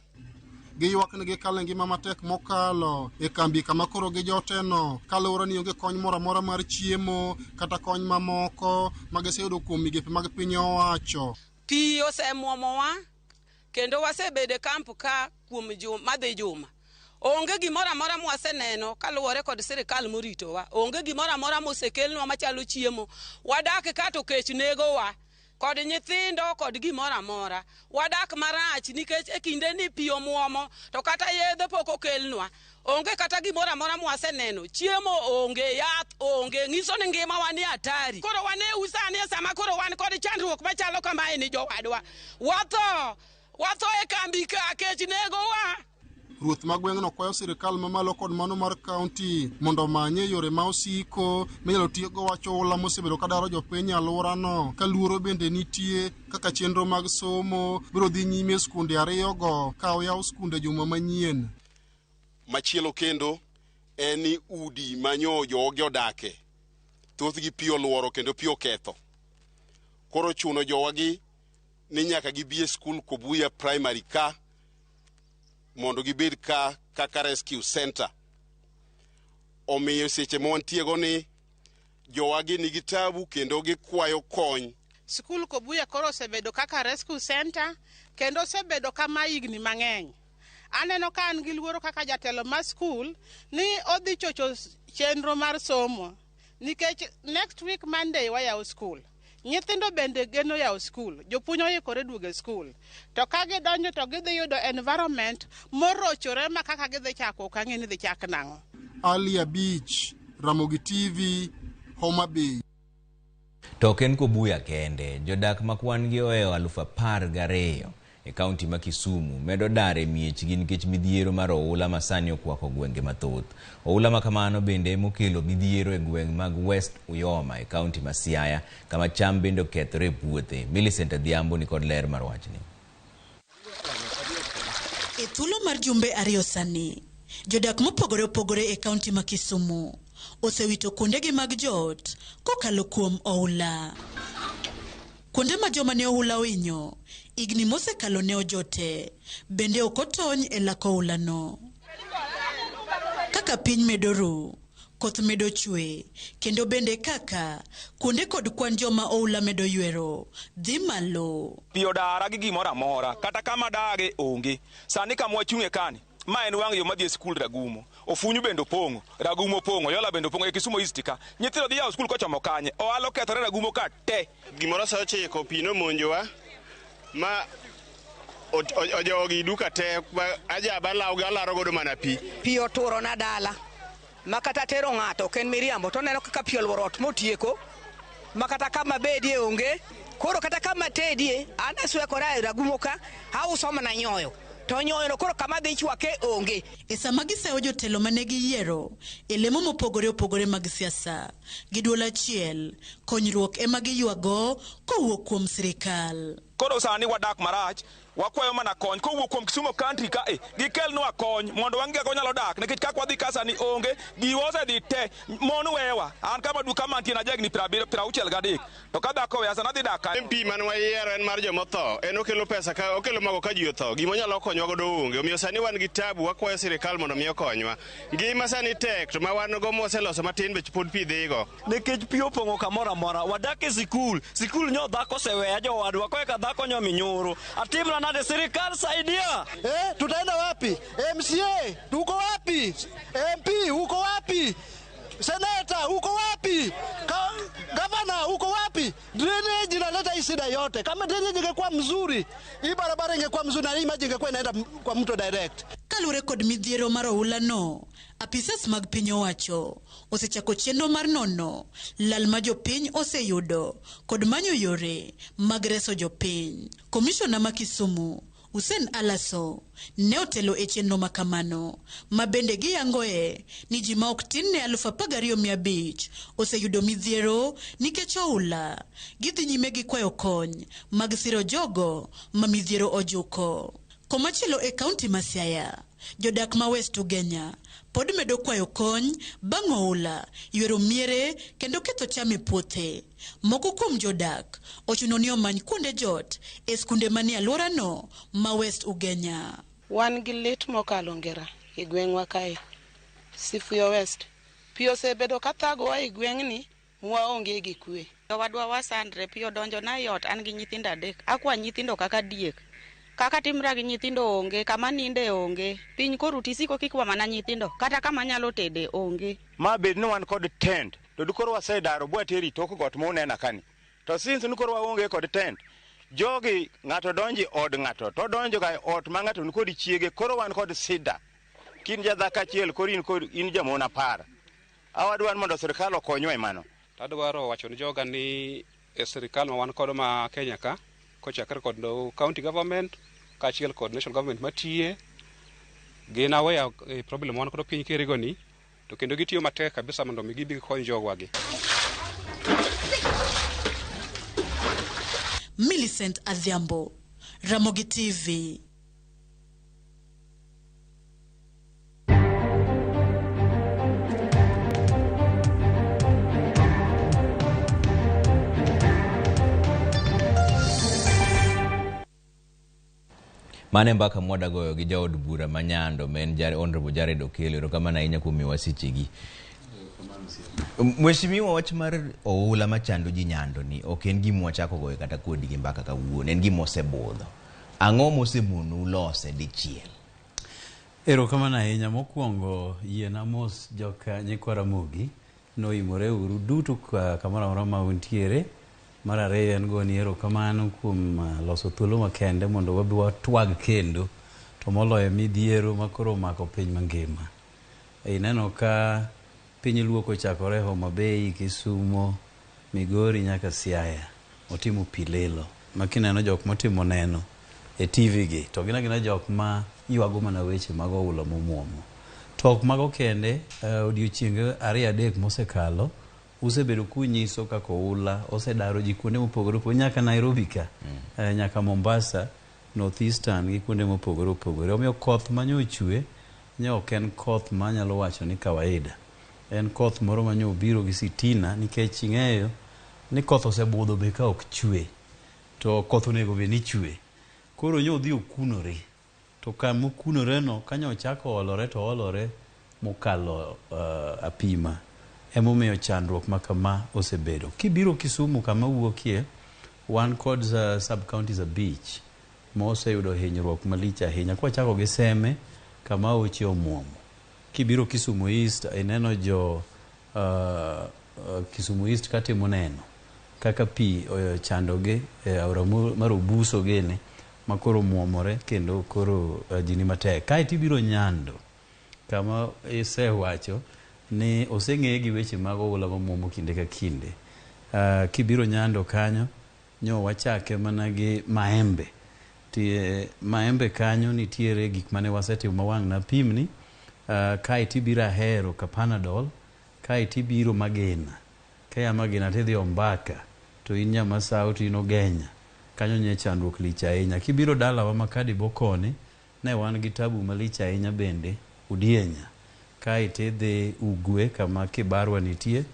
Giywak ni gikalo e ngima matek mokalo e kambi kama koro gijoteno kaluwore ni onge kony moro amora mar chiemo kata kony mamoko ma giseyudo kuom migepe mag piny owacho. Pi osemwomowa kendo wasebedo e kamp ka kuom madhi juma. Onge gimoro amora mwaseneno kaluwore kod sirikal moritowa. Onge gimoro amora mosekelnwa machalo chiemo. Wadak ka to kech negowa kod nyithindo kod gimoro amora. Wadak marach nikech e kinde ni pi omwomo to kata yedhe pok okelnwa. Onge kata gimoro amora mwaseneno. Chiemo onge, yath onge, nyiso ni ngimawa ni hatari. Koro waneu sani e sama koro wan kod chandruok machalo kamae ni jowadwa. Watho e kambi ka, kech negowa. Ruoth ma gweng'no kwayo sirikal mamalo kod mano mar kaunti mondo omanye yore ma osiko minyalo tigo wach oula mosebedo kadaro jopiny e alworano, ka luoro bende nitie kaka chenro mag somo biro dhi nyime e skunde ariyogo ka oyaw skunde juma manyien. Machielo kendo en ni udi manyo jogi odake thothgi pi oluoro kendo pi oketho. Koro chuno jowagi ni nyaka gibi e skul Kobuya Primary ka mondo gibed ka kaka rescue center. Omiyo seche ma wantiego ni jowagi nigi tabu kendo gikwayo kony. Skul Kobuya koro osebedo kaka rescue center kendo osebedo kama higni mang'eny. Aneno ka an gi luoro kaka jatelo mar skul ni odhi chocho chenro mar somo nikech next week Monday wayawo skul. Nyithindo bende geno yawo skul, jopuonj oikore duogo e skul. To ka gidonjo to gidhi yudo environment morochore ma kaka gidhi chako ok ang'e ni dhi chak nang'o. Ali Abich, Ramogi TV, Homa Bay. To ok en Kobuya kende, jodak ma kwan gi ohewo 12,000 e kaunti ma Kisumu medo dar e miechgi nikech midhiero mar oula ma sani okwako gwenge mathoth. Oula ma kamano bende emokelo midhiero e gweng' mag West Uyoma e kaunti ma Siaya, kama cham bende okethore e puothe. Millicent Adhiambo ni kod ler mar wachni. E thuolo mar jumbe ariyo sani, jodak mopogore opogore e kaunti ma Kisumu osewito kuondegi mag joot kokalo kuom oula. Kuonde ma joma ne oula ohinyo higni mosekalo ne ojote, bende ok otony e lak oulano. Kaka piny medo ru, koth medo chwe, kendo bende kaka kuonde kod kwan joma oula medo ywero dhi malo. Pi odara gi gimoro amora, kata kama dage onge. Sani kama wachung'e kani, ma en wang' yo madhi e skul Ragumo. Ofunyu bende opong'o, Ragumo opong'o, Yola bende opong'o e Kisumu East ka. Nyithindo dhi yawo skul kochomo kanye? Ohala okethore Ragumo ka te. Gimoro sa ochiko pi nomonjowa ma ojogi duka te, ajaba alaro godo mana pi. Pi oturo na dala ma kata tero ng'ato ok en miriambo, to oneno kaka pi oluoro ot motieko ma kata kama bedie onge. Koro kata kama tedie an aswekora e Ragumo ka auso mana nyoyo to nyoyo koro kama dhi chwake onge. E sama gisewo jotelo mane giyiero e lemo mopogore opogore mag siasa gi duol achiel, konyruok ema giywago kowuok kuom sirikal. Koro sani wadak marach, wakwayo mana kony kowuok kuom Kisumu County ka gikelnwa kony mondo wang'e kaka wanyalo dak, nikech kaka wadhi ka sani onge, giwa osedhi te, mon wewa. An kama duka mantie na jahigni 63 to ka dhako oweya sani adhi dak ka. MP mane wayiero en mar jomotho, en okelo pesa ka, okelo mago ka ji otho, gima onyalo konywa godo onge. Omiyo sani wan gi tabu, wakwayo sirikal mondo mi okonywa. Ngima sani tek to ma wan go mwaseloso matin be pod pi dhigo. Nikech pi opong'o kamoro amora, wadak e sikul, sikul nyo dhako oseweya jowadwa, koeka dhako nyo minyuru. Atimna nade sirikal saidia? Tutaenda wapi? MCA tuko wapi? MP uko wapi? Seneta uko wapi? Gavana uko wapi? Drainage inaleta hii shida yote. Kama drainage ingekuwa mzuri, hii barabara ingekuwa mzuri na hii maji ingekuwa inaenda kwa mto direct. Kaluwore kod midhiero mar oula no, apisas mag piny owacho osechako chenro mar nono lal ma jopiny oseyudo kod manyo yore mag reso jopiny. Komishona ma Kisumu Hussein Alaso ne otelo e chenro makamano, ma bende giyangoe ni ji ma ok tin ne 12,500 oseyudo midhiero nikech oula. Gidhi nyime gi kwayo kony mag siro jogo ma midhiero ojuko. Komachielo e kaunti ma Siaya, jodak ma West Ugenya pod medo kwayo kony bang' oula ywero miere kendo ketho cham e puothe. Moko kuom jodak ochuno ni omany kuonde jot e skunde manie alworano ma West Ugenya. Wan gi lit mokalo ngera e gweng'wa kae, Sifuyo West. Pi osebedo ka thagowa e gweng'ni mwaonge gi kwe. Owadwa wasandre, pi odonjona e ot, an gi nyithindo adek. Akwa nyithindo kaka diek. Kaka timra gi nyithindo onge, kama ninde onge. Piny koruti isiko kikwa mana nyithindo, kata kama anyalo tede onge. Ma bed ni wan kod tent to dikoro wasedaro bwateri tok got munena kani. To since ni koro waonge kod tent, jogi ng'ato donjo e od ng'ato to odonjo ga e ot ma ng'ato nikod chiege, koro wan kod sida. Kin jadhako achiel koro in kod in jamon apar. Awadwar mondo sirkal okonywa e mano. Adwaro wacho ne joga ni e sirkal ma wan kodo ma Kenya ka, kochakre kod county government kaachiel kod national government matiye, gin aware e problem wan kodo piny Kerigo ni, to kendo gitiyo matek kabisa mondo mi gibi gikony jogwa gi. Millicent Adhiambo, Ramogi TV. Mano e mbaka mwadagoyo gi jaod bura ma Nyando ma en Honorable Jared Okello. Erokamano ahinya kuom miyowa sechegi. Mheshimiwa, wach mar oula machando ji Nyando ni ok en gima wachako goyo kata kodi gi mbaka kawuono, en gima osebudho. Ang'o mosemonou lose dichiel? Erokamano ahinya. Mokwongo yiena mos joka nyikwa Ramogi noimore uru duto kamoro amora ma untiere. Mar ariyo en goni erokamano kuom loso thuolo makende mondo wabi watwag kendo, to moloyo midhiero makoro omako piny mangima. Ineno ka piny Luo kochakore Homa Bay, Kisumo, Migori nyaka Siaya otimo pi lilo. Ma kineno jok motimo neno e TV gi to gin agina jok ma ywago mana weche mag oula momuomo. To ok mago kende, odiochienge ariyo adek mosekalo usebedo kunyiso kaka oula osedaro ji kuonde mopogore opogore nyaka Nairobi ka, nyaka Mombasa, North Eastern gi kuonde mopogore opogore. Omiyo koth manyo ochwe nyo ok en koth manyalo wacho ni kawaida. En koth moro manyo obiro gi sitina nikech ing'eyo ni koth osebudho be ka ok chwe. To koth onego bed ni chwe. Koro nyo odhi okunore. To kama okunore no kanyo ochako olore to olore mokalo apima. Emomiyo chandruok ma kama osebedo. Kibiro Kisumu kama wuokie, wan kod sub counties abich moseyudo hinyruok malich ahinya. Kwachako gi Seme kama aoche omuomo. Kibiro Kisumu East ineno jo Kisumu East katimo neno kaka pi ochandogi e aora mar Obuso gini makoro omuomore kendo koro ji ni matek. Kaeto ibiro Nyando kama isewacho ni oseng'eye gi weche mag oula mamuomo kinde ka kinde. Kibiro Nyando kanyo nyo wachake mana gi maembe. Maembe kanyo nitiere gik mane wasetimo ma wang' napimni. Kaeto ibiro Ahero ka Panadol, kaeto ibiro Magena. Kia Magena tidhi Ombaka, to in Nyamasao to in Ogenya. Kanyo nye chandruok lich ahinya. Kibiro dalawa ma Kadibo koni, ne wan gi tabu malich ahinya bende, Udienya. Kaeto idhi Ugwe kama Kibarwa nitie,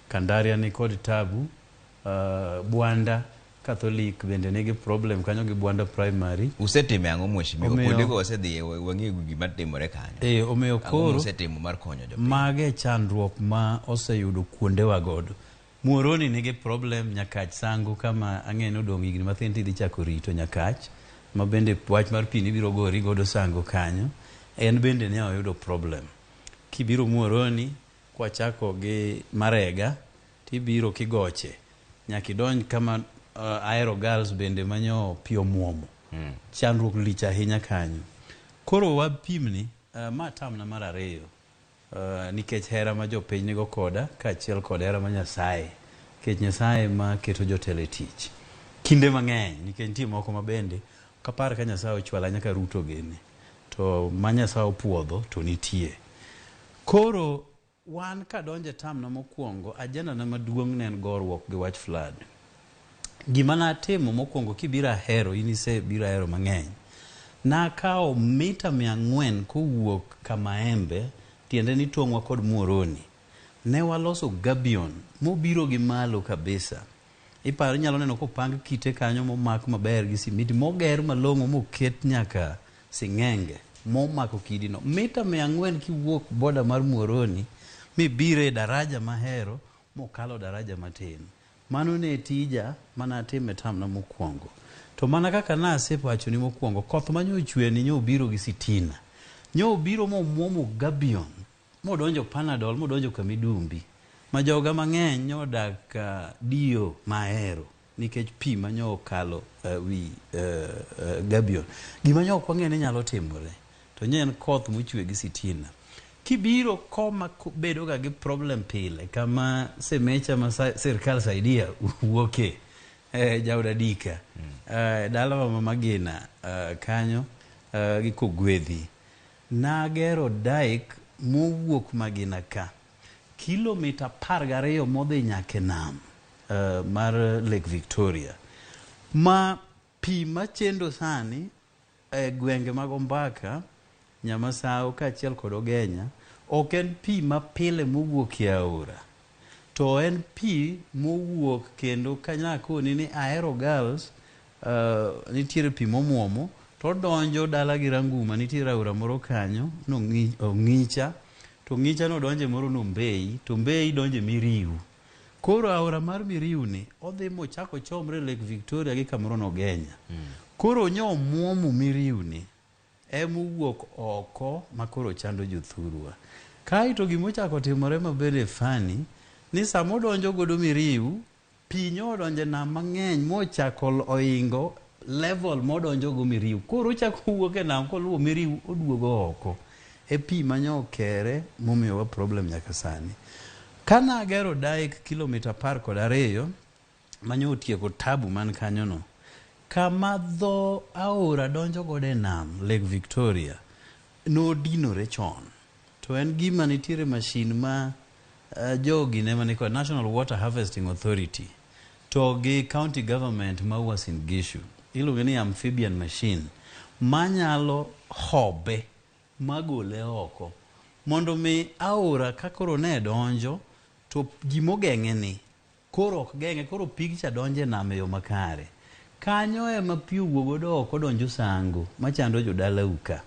Kandaria ni kod tabu, Bwanda Catholic bende nigi problem kanyo gi Bwanda Primary. Usetimo ang'o mheshimiwa? Kuondego wasedhiye wang'eyo gima timore kanyo. Omiyo koro usetimo mar konyo jopiny? Mage chandruok ma oseyudo kuondewa godo. Muhoroni nigi problem Nyakach Sango kama ang'e ni odong' higni mathin tidhi chako rito Nyakach ma bende wach mar pi nibiro gori godo Sango kanyo. En bende ne oyudo problem. Kibiro Muhoroni kwachako gi Marega tibiro Kigoche nyaka idonj kama Aero Girls bende manyo pi omuomo. Chandruok lich ahinya kanyo. Koro wapimni ma tamna mar ariyo nikech hera ma jopiny nigo koda kaachiel kod hera ma Nyasaye. Nikech Nyasaye ma keto jotelo e tich. Kinde mang'eny nikech nitie moko ma bende kapar ka Nyasaye ochwala nyaka Ruto gini. To ma Nyasaye opuodho to nitie. Koro wan kadonje tamna mokwongo, agenda na maduong' ne en goruok gi wach flood. Gima natimo mokwongo kibiro Ahero, in isebiro Ahero mang'eny. Nakawo mita 400 kowuok Kamaembe, tiende ni tong'wa kod Muhoroni. Ne waloso gabion mobiro gi malo kabisa. Iparo inyalo neno kopang kite kanyo momak maber gi simiti moger malong'o moket nyaka sing'enge. momako kidino mita 400 kiwuok boda mar Muhoroni mibiro e daraja Mahero mokalo daraja matin. Mano ne tija mana atimo e term na mokwongo. To mana kaka nasewachoni mokwongo, koth manyo ochwe ni nyo obiro gi sitina. Nyo obiro momwomo gabion, modonjo Panadol, modonjo Kamidumbi. Ma joga mang'eny nyodak dio Mahero nikech pi manyo okalo wi gabion. Gima nyo ok wang'e ni nyalo timore, to nyo en koth mochwe gi sitina. Kibiro koma bedo ga gi problem pile kama semecha ma sirkal saidia wuoke jaod Adika dalawa ma Magina kanyo gi Kogwedhi nagero dike mowuok Magina ka kilomita 12 modhi nyaka e nam mar Lake Victoria ma pi machendo sani e gwenge mag Ombaka, Nyamasao kaachiel kod Ogenya ok en pi mapile mowuok e aora to en pi mowuok kendo kanyakoni ni Ahero Girls nitiere pi momwomo to odonjo dala gi Ranguma nitiere aora moro kanyo Ong'icha to Ong'icha no donje moro no Mbei to Mbei donje Miriu. Koro aora mar Miriu ni odhi mochako chomre Lake Victoria gi kamoro no Ogenya. Koro nyo omwomo Miriu ni emowuok oko makoro chando jothurwa. Kaeto gimochako timore mabende funny ni sama odonjo godo Miriu pi nyo odonjo e nam mang'eny mochako oingo level modonjo go Miriu. Koro ochako wuok e nam koluwo Miriu oduogo oko. E pi manyo okere momiyowa problem nyaka sani. Kana agero dike kilomita 12 manyo otieko tabu man kanyo no, kama dho aora donjo godo e nam Lake Victoria nodinore chon. To en gima nitiere mashin ma jogi ne mani kod National Water Harvesting Authority to gi county government ma Uasin Gishu iluonge ni amphibian machine manyalo hobe magole oko mondo mi aora ka koro ne donjo to gimogeng'e ni koro ok geng'e koro pig cha donjo e nam e yo makare. Kanyo ema pi owuok godo oko donjo Sango machando jodalau ka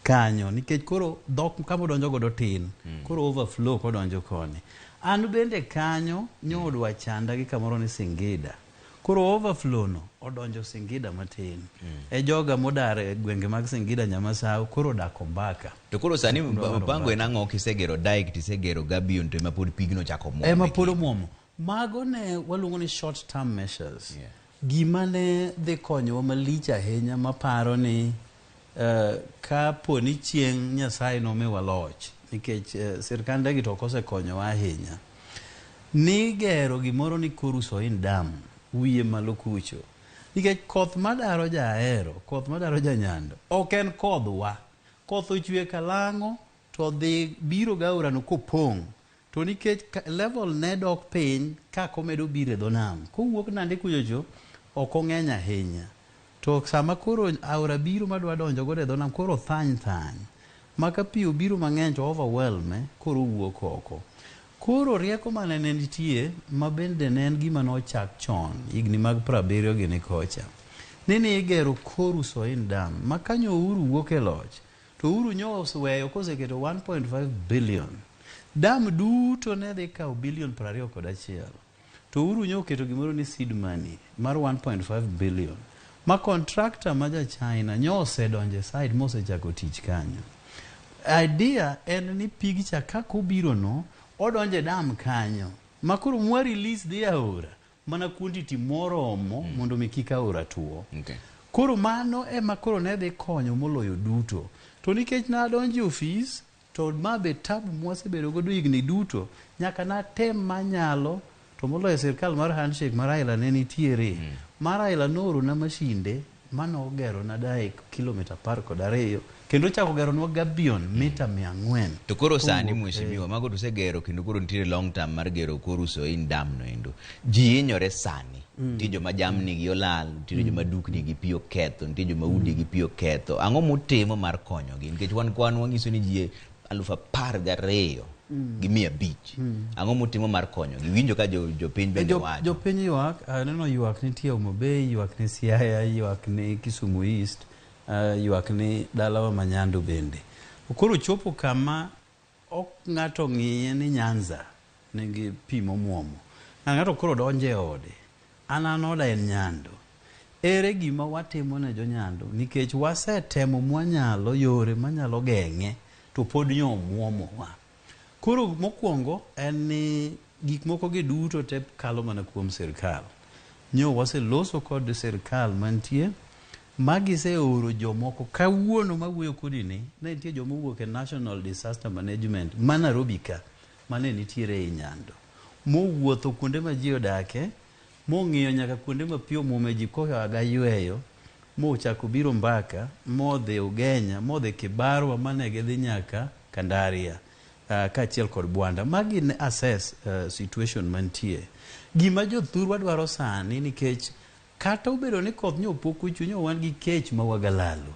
kanyo nikech koro dhok kama odonjo godo tin koro overflow kodonjo koni. An bende kanyo nyo odwa chanda gi kamoro ni Singida koro overflow no odonjo Singida matin e joga modar e gwenge mag Singida Nyamasao koro odak Ombaka. To koro sani Mar mpango en ang'o kisegero dike tisegero gabion to ema pod pigno chako muomo ema pod omuomo. Mago ne waluongo ni short term measures. Gima ne dhi konyowa malich ahinya maparo ni kapo ni chieng' Nyasaye nomiwa loch nikech sirkande gi to ok osekonyowa ahinya ni gero gimoro ni Koru Soin Dam wiye malo kucho nikech koth madaro Jahero koth madaro Janyando ok en kodhwa koth ochwe Kalang'o to dhi biro gaora no kopong' to nikech level ne dok piny kaka omedo biro e dho nam kowuok Nandi kuchocho ok ong'eny ahinya to sama koro aora biro madwa donjo godo e dho nam koro thany thany ma ka pi obiro mang'eny to overwhelm koro owuok oko. Koro rieko mane ne nitie ma bende ne en gima nochak chon higni mag 70 gini kocha ni igero Koru Soin Dam ma kanyo Uhuru wuok e loch to Uhuru nyo oseweyo koseketo 1.5 billion dam duto ne dhi kawo bilion 21 to Uhuru nyo oketo gimoro ni seed money mar 1.5 billion ma contractor ma ja China nyo osedonjo e site mosechako tich kanyo. Idea en ni pig cha kaka obiro no odonjo e dam kanyo ma koro mwa release dhi aora mana quantity moromo mondo mi kik aora tuo. Koro mano ema koro ne dhi konyo moloyo duto. To nikech nadonjo e ofis to ma be tabu mwasebedo godo higni duto nyaka natem manyalo to moloyo sirkal mar handshake mar Raila ne nitiere. Mar Raila noorona mashinde manogero na dike kilomita 12 kendo ochako geronwa gabion mita 400. To koro sani Kowuok, mheshimiwa mago to usegero kendo koro nitiere long term mar gero Koru Soin Dam no endo. Ji hinyore sani. Nitie joma jamni gi olal, nitiere joma dukni gi pi oketho, nitie joma udi gi pi oketho. Ang'o mutimo mar konyogi? Nikech wan kwan wanyiso ni ji 12,500 Ang'o mutimo mar konyogi? Winjo ka jopiny bende wacho. Jopiny ywak, aneno ywak nitie Homa Bay, ywak ni Siaya, ywak ni Kisumu East. ywak ni dalawa ma Nyando bende. Koro chopo kama ok ng'ato ng'iye ni Nyanza nigi pi momuomo. Ng'ato koro donjo e ode. An oda en Nyando. Ere gima watimo ne jo-Nyando nikech wasetemo mwanyalo yore manyalo geng'e to pod nyo omuomowa. Koro mokwongo en ni gik moko gi duto te kalo mana kuom sirkal. Nyo waseloso kod sirkal mantie ma giseoro jomoko kawuono mawuoyo kodi ni ne nitie joma owuok e National Disaster Management ma Nairobi ka mane nitiere ei Nyando mowuotho kuonde ma ji odake mong'iyo nyaka kuonde ma pi omuome ji koa yweyo mochako biro Mbaka modhi Ugenya modhi Kibarwa mane gidhi nyaka Kandaria kaachiel kod Bwanda. Magi ne assess situation mantie. Gima jothurwa dwaro sani nikech kata obedo ni koth nyo pok ochwe nyo wan gi kech ma wagalalo.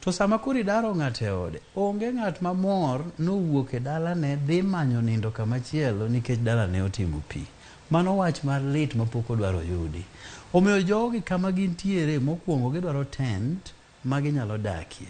To sama koro idaro ng'ato e ode, onge ng'at mamor nowuok e dalane dhi manyo nindo kamachielo nikech dalane otimo pi. Mano wach mar lit mapok odwaro yudi. Omiyo jogi kama gintiere mokwongo gidwaro tent ma ginyalo dakie.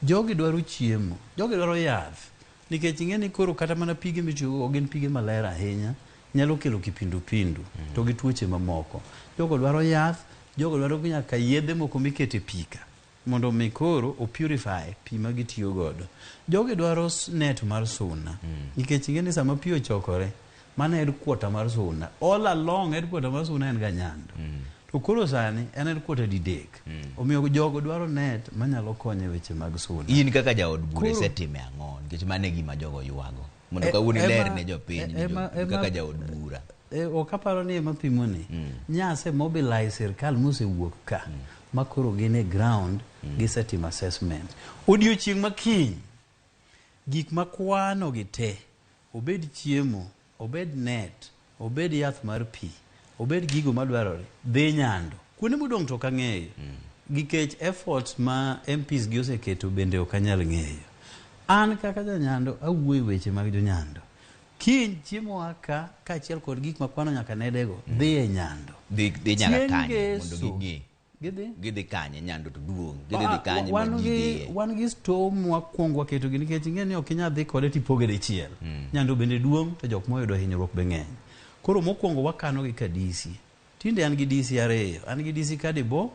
Jogi dwaro chiemo, jogi dwaro yath. Nikech ing'e ni koro kata mana pige mitiyogo ok gin pige maler ahinya, nyalo kelo kipindupindu to gi tuoche mamoko. Jogo dwaro yath, jogo dwaro nyaka yedhe moko mikete pi ka mondo mi koro o purify pi ma gitiyo godo. Jogi dwaro net mar suna nikech ing'e ni sama pi ochokore mano headquarter mar Suna. All along headquarter mar Suna en ga Nyando. To koro sani en headquarter didek. Omiyo jogo dwaro net manyalo konyo e weche mag Suna. In kaka jaod bura isetime ang'o? Nikech mano e gima jogo ywago. Mondo kawuono iler ne jopiny ni kaka jaod bura. Ok aparo ni ema pimo ni. Nyase mobilize sirkal mosewuok ka ma koro gin e ground gisetimo assessment. Odiochieng' ma kiny gik makwano gi te obed chiemo, obed net, obed yath mar pi, obed gigo madwarore, dhi Nyando. Kuonde modong' to ok ang'eyo. Nikech efforts ma MPs gi oseketo bende ok anyal ng'eyo. An kaka janyando awuoyo e weche mag jonyando. Kiny chiemo a ka kaachiel kod gik makwano nyaka nedego dhi e Nyando. Dhi nyaka kanye mondo Ngeso. ging'e. Gidhi? Gidhi kanye Nyando to duong'. Gidhi dhi kanye ma wan ji gi dhiye. wan gi store mwakwongo waketogi nikech ing'e ni ok inyal dhi kode tipoge dichiel. Nyando bende duong' to jok moyudo hinyruok be ng'eny. Koro mokwongo wakano gi ka DC. Tinde an gi DC ariyo. An gi DC Kadibo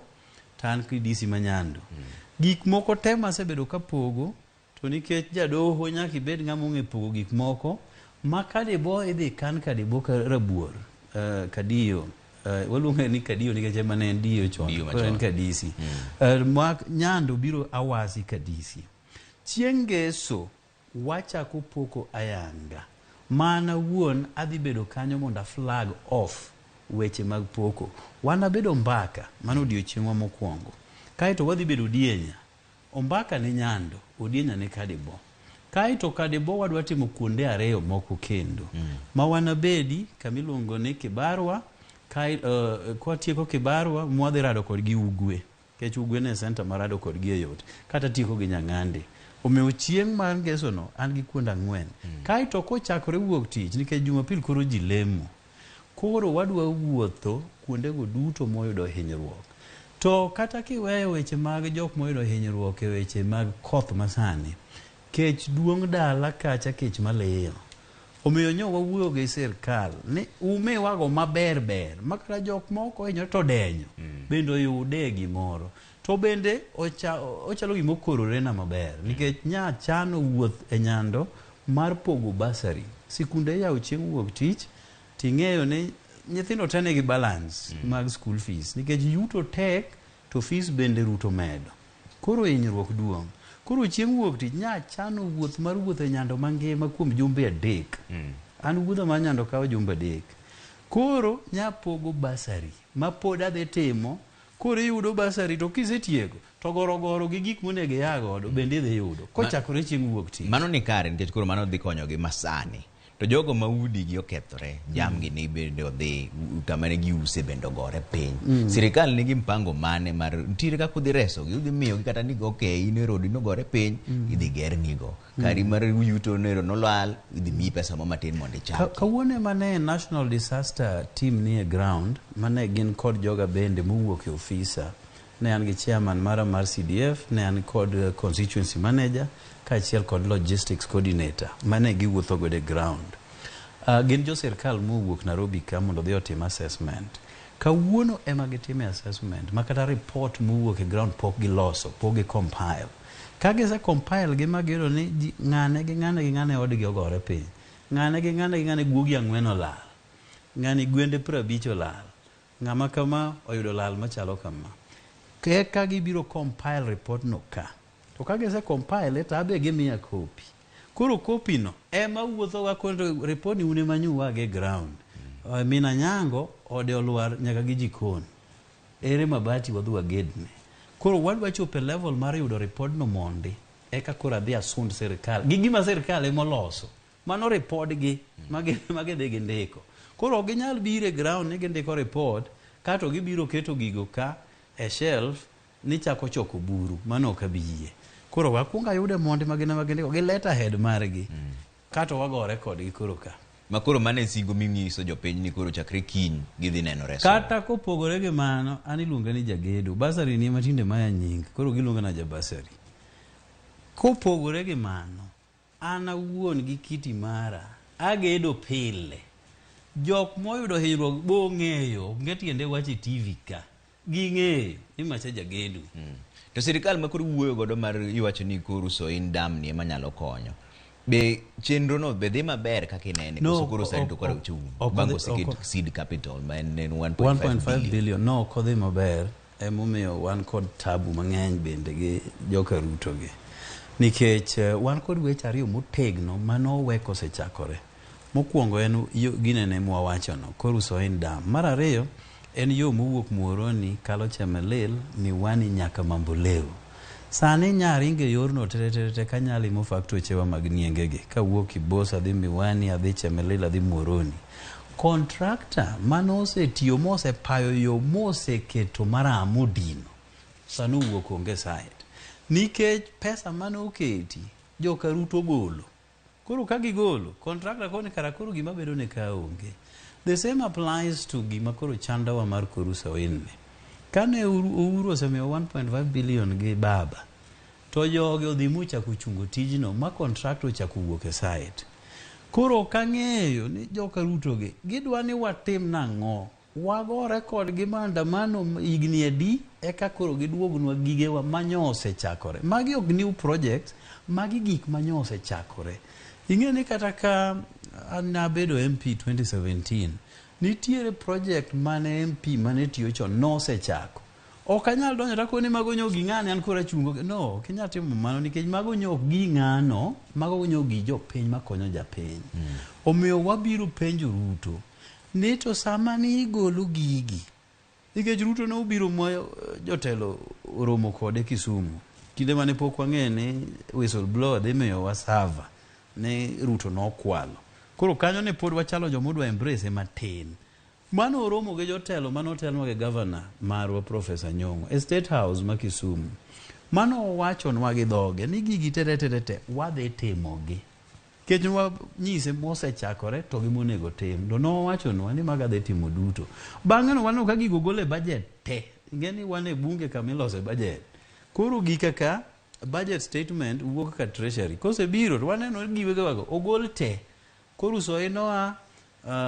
to an gi DC ma Nyando. Gik moko te masebedo kapogo to nikech jadoho nyaka ibed ng'ama ong'e pogo gik moko ma Kadibo idhi kan Kadibo ka rabuor Kadiyo. Waluonge ni Kadiyo nikech ema ne en Diyo chon. Koro en Kadisi. Ma Nyando biro Awasi Kadisi. Chieng' ngeso wachako poko ayanga. Mana wuon adhi bedo kanyo mondo a flag off weche mag poko. Wanabedo Mbaka, mano odiochieng'wa mokwongo. Kaeto wadhi bedo Odienya. Ombaka ni Nyando, Odienya ni Kadibo. Kaeto Kadibo wadwa timo kuonde ariyo moko kendo. Ma wanabedi kamiluongo ni Kibarwa, kwatieko Kibarwa mwadhi rado kodgi Ugwe. Nikech Ugwe ne center marado kodgi e yot. Kata tieko gi Nyang'ande. Omiyo chieng' mar ngeso no an gi kuonde ang'wen. Kaeto kochakore wuok tich nikech Jumapil koro ji lemo. Koro wadwa wuotho kuondego duto moyudo hinyruok. To kata kiweyo weche mag jok moyudo hinyruok e weche mag koth masani, kech duong' dala kacha kech maliyo. Omiyo nyo wawuoyo gi sirkal ni umiwago maber ber ma kata jok moko ohinyore to denyo bende oyude gimoro. To bende ochalo gima okorore na maber nikech nya chano wuoth e Nyando mar pogo basari. Sikunde iyawo chieng' wuok tich ting'eyo ni nyithindo te nigi balance mag school fees nikech yuto tek to fees bende ruto medo. Koro hinyruok duong'. Koro chieng' wuok tich nya chano wuoth mar wuotho e Nyando mangima kuom jumbe 3. An wuodha mar Nyando kawo jumbe 3. Koro nya pogo basari ma pod adhi timo. Koro iyudo basari to kisetieko to gorogoro gi gik monego ia godo bende idhi yudo kochakore chieng' wuok tich. Mano ni kare nikech koro mano dhi konyogi masani. To jogo ma udigi okethore, jamgi ni bende odhi kama ne giuse bende ogore piny. Sirikal nigi mpango mane mar nitiere kaka udhi resogi, udhi miyogi kata ni okay in e rodi nogore piny, idhi gernigo. Kari mar yuto nero nolal, idhi miyi pesa mo matin mondo ichaki. Kawuono ema ne National Disaster Team nie ground mane gin kod joga bende mowuok e ofisa. Ne an gi chairman mara mar CDF, ne an kod constituency manager kaachiel kod logistics coordinator mane giwuotho godo e ground. Gin jo sirkal mowuok Nairobi ka mondo odhi otim assessment. Kawuono ema gitime assessment ma kata report mowuok e ground pok giloso, pok gi compile. Ka gise compile gi ma giyudo ni ji, ng'ane gi ng'ane gi ng'ane odgi ogore piny. Ng'ane gi ng'ane gi ng'ane guogi ang'wen olal. Ng'ani gwende 50 olal. Ng'ama kama oyudo lal machalo kama. Eka gibiro compile report no ka. To ka gise compile to abe gimiya copy. Koro copy no ema wuotho ga kondo report ni un ema nyuwage e ground. Mina Nyango ode olwar nyaka gi jikon. Ere mabati wadhi wagedne. Koro wadwa chopo e level mar yudo report no mondi eka koro adhi asund sirkal gi gima sirkal ema oloso. Mano report gi ma gidhi gindiko. Koro ok ginyal biro e ground ni gindiko report kato gibiro keto gigo ka e shelf ni chako choko buru. Mano ok abi yie. Koro wakuongo ayude mondi ma gin ema gindiko gi letterhead margi. Kato wagore kodgi koro ka. Ma koro mano e singo minyiso jopiny ni koro chakre kiny gidhi neno resruok. Kata kopogore gi mano, an iluonga ni jagedo. Basari ni ema tinde maya nying. Koro giluonga na jabasari. Kopogore gi mano, an awuon gi kiti mara, agedo pile. Jok moyudo hinyruok bong'eyo, onge tiende wacho e TV ka. Ging'eyo ni macha jagedo. To sirikal ma koro wuoyo godo mar iwacho ni koro Soin Dam ni ema nyalo konyo. Be chenro no be dhi maber kaka inene No, koso koro sani to koro ochung' bang' oseket seed capital ma en 1.5 1.5 billion. billion. No, ok odhi maber. Emomiyo wan kod tabu mang'eny bende gi joka Ruto gi. Nikech wan kod weche ariyo motegno manowe kosechakore. Mokwongo en yo ginene mwawachono, Koru Soin Dam. Mar ariyo en yo mowuok Muhoroni kalo Chemelil, Miwani nyaka Mamboleo. Sani nyaringe yorno tere tere tere kanyalimo faktochewa mag niengegi. Kawuok Kibos adhi Miwani, adhi Chemelil, adhi Muhoroni. Contractor manosetiyo mosepayo yo moseketo maram odino sani owuok onge site. Nikech pesa mane oketi joka Ruto golo. Koro ka gigolo, contractor koni kara koro gima bedo ne ka onge. The same applies to gima koro chandowa mar Koru Soin ni. Kane Uhuru osemiyo 1.5 billion gi baba, to jogi odhi mochako chungo tijno ma contractor ochako wuok e site. Koro ok ang'eyo ni joka Ruto gi gidwa ni watim nang'o? Wagore kodgi maandamano higni adi eka koro giduognwa gigewa manyo osechakore. Magi ok new projects, magi gik manyo osechakore. Ing'e ni kata ka an nabedo MP 2017, nitiere project mane MP mane tiyo chon nosechako. Ok anyal donjo takoni mago nyo gi ng'ane an koro achungo. No, ok inyal timo mano nikech mago nyo ok gi ng'ano, mago nyo gi jopiny makonyo japiny. Omiyo wabiro penjo Ruto ni to sama ni igolo gigi, nikech Ruto ne obiro ma jotelo oromo kode Kisumu kinde mane pok wang'eyo ni whistleblower dhi miyowa server ni Ruto nokwalo. Koro kanyo ne pod wachalo joma odwa embrace matin. Mano oromo gi jotelo mane otelnwa gi governor marwa Professor Nyong'o e State House ma Kisumu. Mano owachonwa gi dhoge ni gigi te te te te wadhi timogi. Nikech wanyise mosechakore to gi monego tim. To nowachonwa ni maga dhi timo duto. Bang'e no waneno ka gigo gol e budget te. Ing'e ni wan e bunge kama ilose budget. Koro gika ka budget statement wuok ka treasury. Kosebiro to waneno giwegewago ogol te. Koro Soin oa,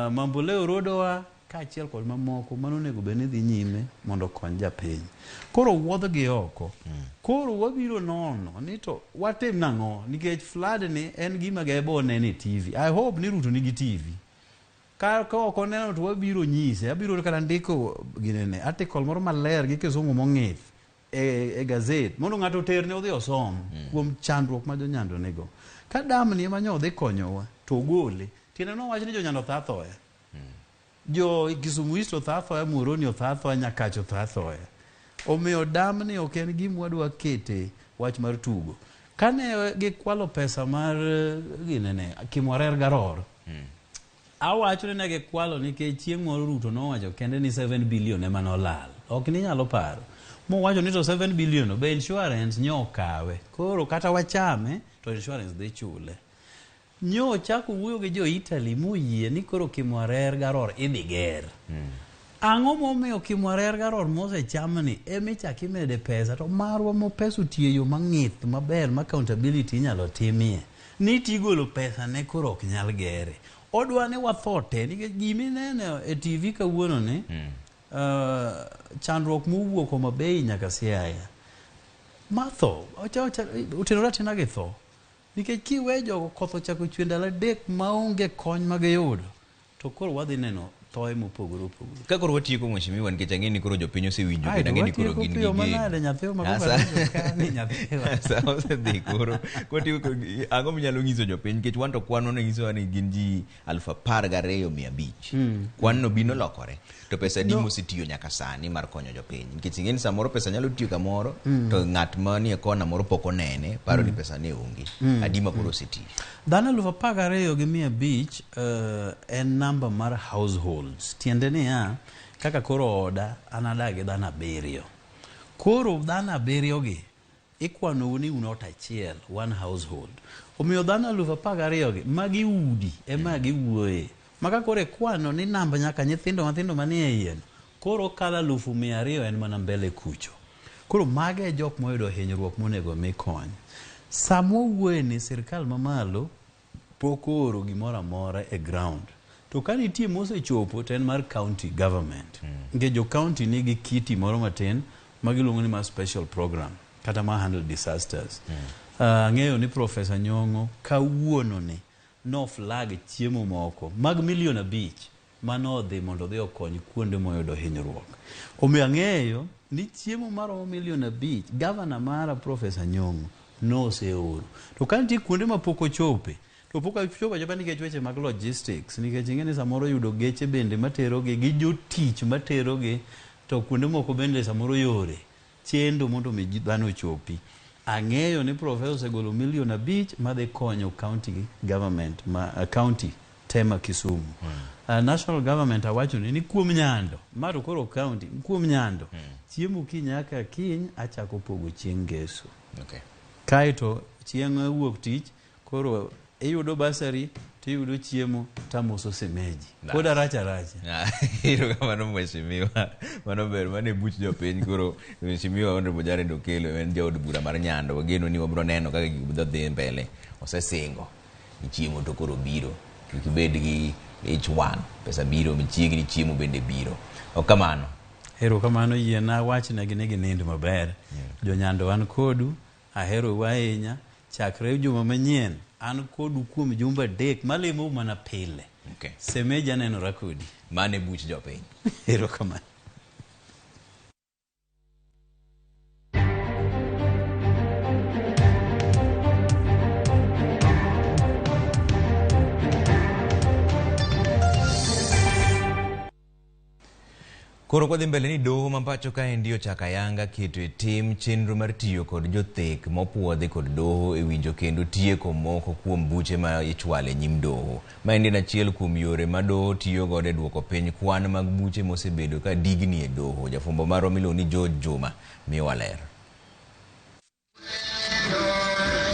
Mamboleo Road oa, kaachiel kod mamoko mano onego bed ni dhi nyime mondo okony japiny. Koro wuodhgi oko. Koro wabiro nono ni to watim nang'o nikech flood ni en gima gebo neno e TV. I hope ni Ruto nigi TV. Ka ok oneno to wabiro nyise. Abiro kata ndiko ginene article moro maler gi kisungu mong'ith e gazet mondo ng'ato oterne odhi osom kuom chandruok ma jonyando nigo. Ka dam ni ema nyo odhi konyowa to ogole. Tiende nowach ni jonyando tho athoya. Jo Kisumu East otho athoya, Muhoroni otho athoya, Nyakach otho athoya. Omiyo dam ni ok en gima wadwa kete wach mar tugo. Kane gikwalo pesa mar ginene Kimwarer Garor, awacho ni ne gikwalo nikech chieng' moro Ruto nowacho kende ni 7 billion ema nolal. Ok ninyalo paro. Mowacho ni to 7 billion be insurance nyo okawe. Koro kata wachame to insurance dhi chule. Nyo ochako wuoyo gi jo Italy moyie ni koro Kimwarer Garor idhi ger. Ang'o momiyo Kimwarer Garor mosechamni emichak imede pesa to marwa mo pesa otiyo e yo mang'ith maber ma accountability inyalo timie ni tigolo pesa ne koro ok nyal gere. Odwa ni watho te nikech gimineno e TV kawuono ni chandruok mowuok Homa Bay nyaka Siaya matho otenore atena gi tho nikech kiwe jogo koth ochako chwe ndalo 3 maonge kony magiyudo to koro wadhi neno thoe mopogore opogore. Ka koro watieko mheshimiwa, nikech ang'e ni koro jopiny osewinjo kendo ang'e ni koro gin gi geno. Sa osedhi koro kwatieko, ang'o minyalo nyiso jopiny nikech wan to kwan no nyisowa ni gin ji 12,500. Kwan no bino lokore to pesa adi mosetiyo nyaka sani mar konyo jopiny, nikech ing'e ni samoro pesa nyalo tiyo kamoro to ng'at manie kona moro pok onene paro ni pesa ne onge. Adi ma koro osetiyo? Dhano 12,500 en namba mar households. Tiende niya, kaka koro oda an adak gi dhano 7. Koro dhano 7 gi ikwanou ni un ot achiel, one household. Omiyo dhano 12,000 gi magi udi ema giwuoye. Maka koro ikwano ni namba nyaka nyithindo mathindo manie iye no, koro kalo 200,000 en mana mbele kucho. Koro mage e jok moyudo hinyruok monego mi kony. Sama wawuoye ni sirkal mamalo pok ooro gimoro amora e ground. To ka nitie mosechopo to en mar county government. Nikech jo county nigi kiti moro matin ma giluongo ni mar special program kata ma handle disasters. Ang'eyo ni Professor Nyong'o kawuono ni no flag chiemo moko mag 5 million manodhi mondo odhi okony kuonde moyudo hinyruok. Omiyo ang'eyo ni chiemo maromo 5 million gavana mara Professor Nyong'o noseoro. To ka nitie kuonde ma pok ochope, to pok ochopo achopa nikech weche mag logistics, nikech ing'e ni samoro yudo geche bende materogi gi jotich materogi, to kuonde moko bende samoro yore chendo mondo mi dhano ochopi. Ang'eyo ni Professor osegolo 5 million madhi konyo county government ma county tema Kisumu. National government awacho ni kuom Nyando, ma to koro county, kuom Nyando, chiemo kiny nyaka kiny achako pogo chieng' Ngeso. Kaeto chieng' wuok tich koro iyudo basari tiyudo chiemo tamoso semeji. Pod aracha aracha. Erokamano mheshimiwa. Mano ber, mano e buch jopiny koro mheshimiwa Honorable Jared Okello en jaod bura mar Nyando. Wageno ni wabiro neno kaka gik dhi mbele. Osesingo ni chiemo to koro biro. Kik ibed gi ich wang', pesa biro machiegni, chiemo bende biro. Ok kamano. Erokamano, yiena wachnegi ni ginind maber. Jo-Nyando an kodu, aherou ahinya. Chakre juma manyien an kodu kuom jumbe 3 malemou mana pile. Semeji anenora kodi. Mano e buch jopiny. Erokamano. Koro kwadhi mbele ni doho ma pacho kaendi ochako ayanga keto e tim chenro mar tiyo kod jothek mopuodhi kod doho e winjo kendo tieko moko kuom buche ma ichwalo e nyim doho. Maendi en achiel kuom yore ma doho tiyo godo e duoko piny kwan mag buche mosebedo ka digni e doho. Jafwambo marwa miluongo ni George Juma miyowa ler.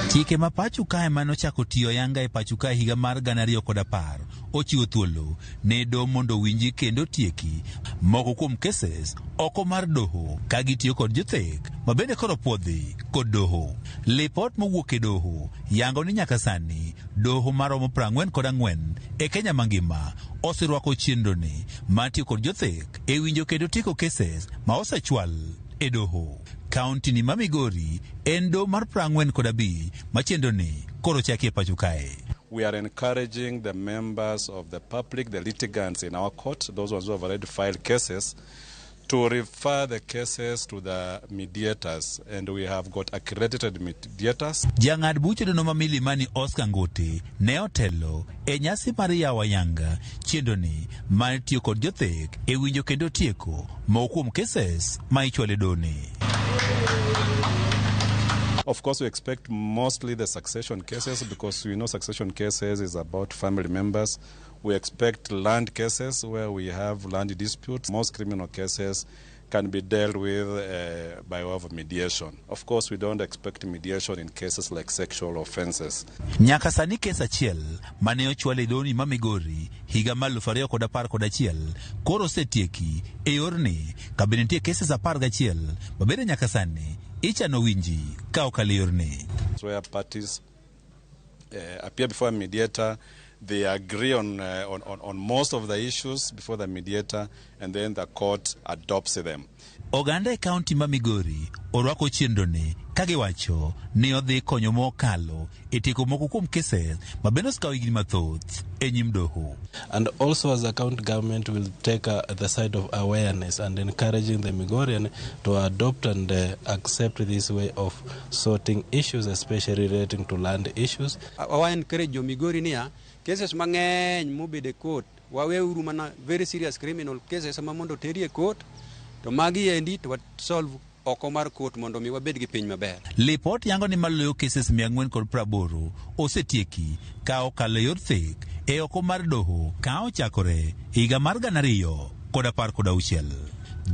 Chike ma pacho kae manochako tiyo ayanga e pacho kae higa mar 2010 ochiwo thuolo ne doho mondo owinji kendo tieki moko kuom cases oko mar doho ka gitiyo kod jothek ma bende koro puodhi kod doho. Lipot mowuok e doho yango ni nyaka sani doho maromo 44 e Kenya mangima oserwako chenro ni mar tiyo kod jothek e winjo kendo tieko cases ma osechwal e doho. Kaunti ni ma Migori en doho mar 45 ma chenro ni koro chaki e pacho kae. We are encouraging the members of the public, the litigants in our court, those ones who have already filed cases, to refer the cases to the mediators, and we have got accredited mediators. Jang'ad buche dono ma Milimani Oscar Ngute ne otelo e nyasi mar yawo ayanga chenro ni mar tiyo kod jothek e winjo kendo tieko moko kuom cases ma ichwalo e doni. Of course, we expect mostly the succession cases because we know succession cases is about family members. We expect land cases where we have land disputes. Most criminal cases can be dealt with by way of mediation. Of course, we don't expect mediation in cases like sexual offenses. Nyaka sani kes achiel mane ochwal e doho ma Migori higa mar 2011 koro osetieki e yorni ka bende nitie cases 11 mabende nyaka sani ichano winji ka okalo e yorni. Where parties appear before a mediator, they agree on most of the issues before the mediator, and then the court adopts them. Oganda e kaunti ma Migori orwako chenroni ka giwacho ni odhi konyo mokalo e tieko moko kuom cases ma bende osekawo higni mathoth e nyim doho. And also as a county government will take the side of awareness and encouraging the Migorian to adopt and accept this way of sorting issues, especially relating to land issues. Wa encourage jo Migori niya cases mang'eny mobedo e court waweuru mana very serious criminal cases ema mondo oteri e court to magi endi to wa solve oko mar court mondo mi wabed gi piny maber. Lipot yango ni maloyo cases 480 osetieki ka okalo e yor thek e oko mar doho ka ochakore higa mar 2016.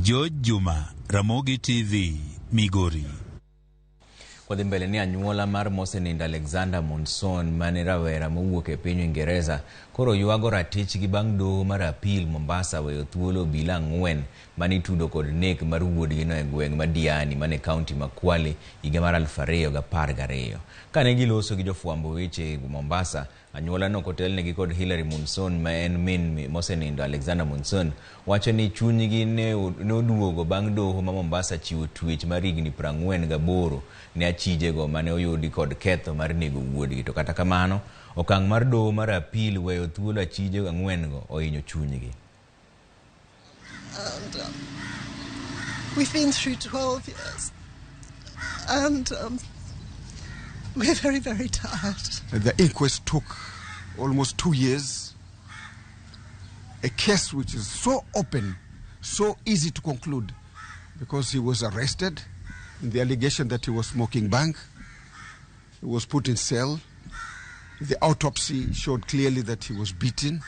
George Juma, Ramogi TV, Migori. Wadhi mbele ni anyuola mar mosenindo Alexander Monson mane rawera mowuok e piny Uingereza koro ywago ratichgi bang' doho mar apil Mombasa weyo thuolo obila 4 mane itudo kod nek mar wuodgino e gweng' ma Diani mane kaunti ma Kwale higa mar 2012. Kane giloso gi jofwambo weche Mombasa, anyuola no kotelnegi kod Hilary Monson ma en min mosenindo Alexander Monson wacho ni chunygi ne oduogo bang' doho ma Mombasa chiwo twech mar higni 48 ne achijego mane oyudi kod ketho mar nego wuodgi. To kata kamano, okang' mar doho mar apil weyo thuolo achije 4 go ohinyo chunygi. And we've been through 12 years, and we're very, very tired. The inquest took almost 2 years. A case which is so open, so easy to conclude, because he was arrested in the allegation that he was smoking bhang. He was put in cell. The autopsy showed clearly that he was beaten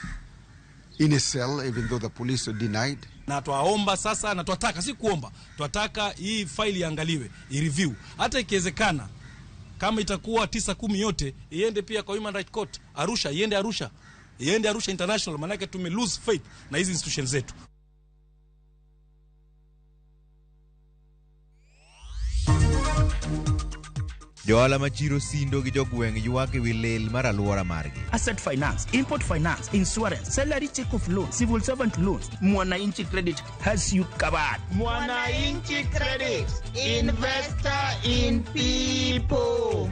in a cell, even though the police denied. Na twaomba sasa na twataka, si kuomba, twataka hii faili iangaliwe, ireview, hata ikiwezekana kama itakuwa 9 10 yote iende pia kwa Human Rights Court Arusha, iende Arusha, iende Arusha International, manake tume lose faith na hizi institutions zetu. Johala ma chiro Sindo gi jogweng' ywak ewi lil mar alwora margi. Asset finance, import finance, insurance, salary check off loan, civil servant loans. Mwananchi Credit has you covered. Mwananchi Credit, investor in people.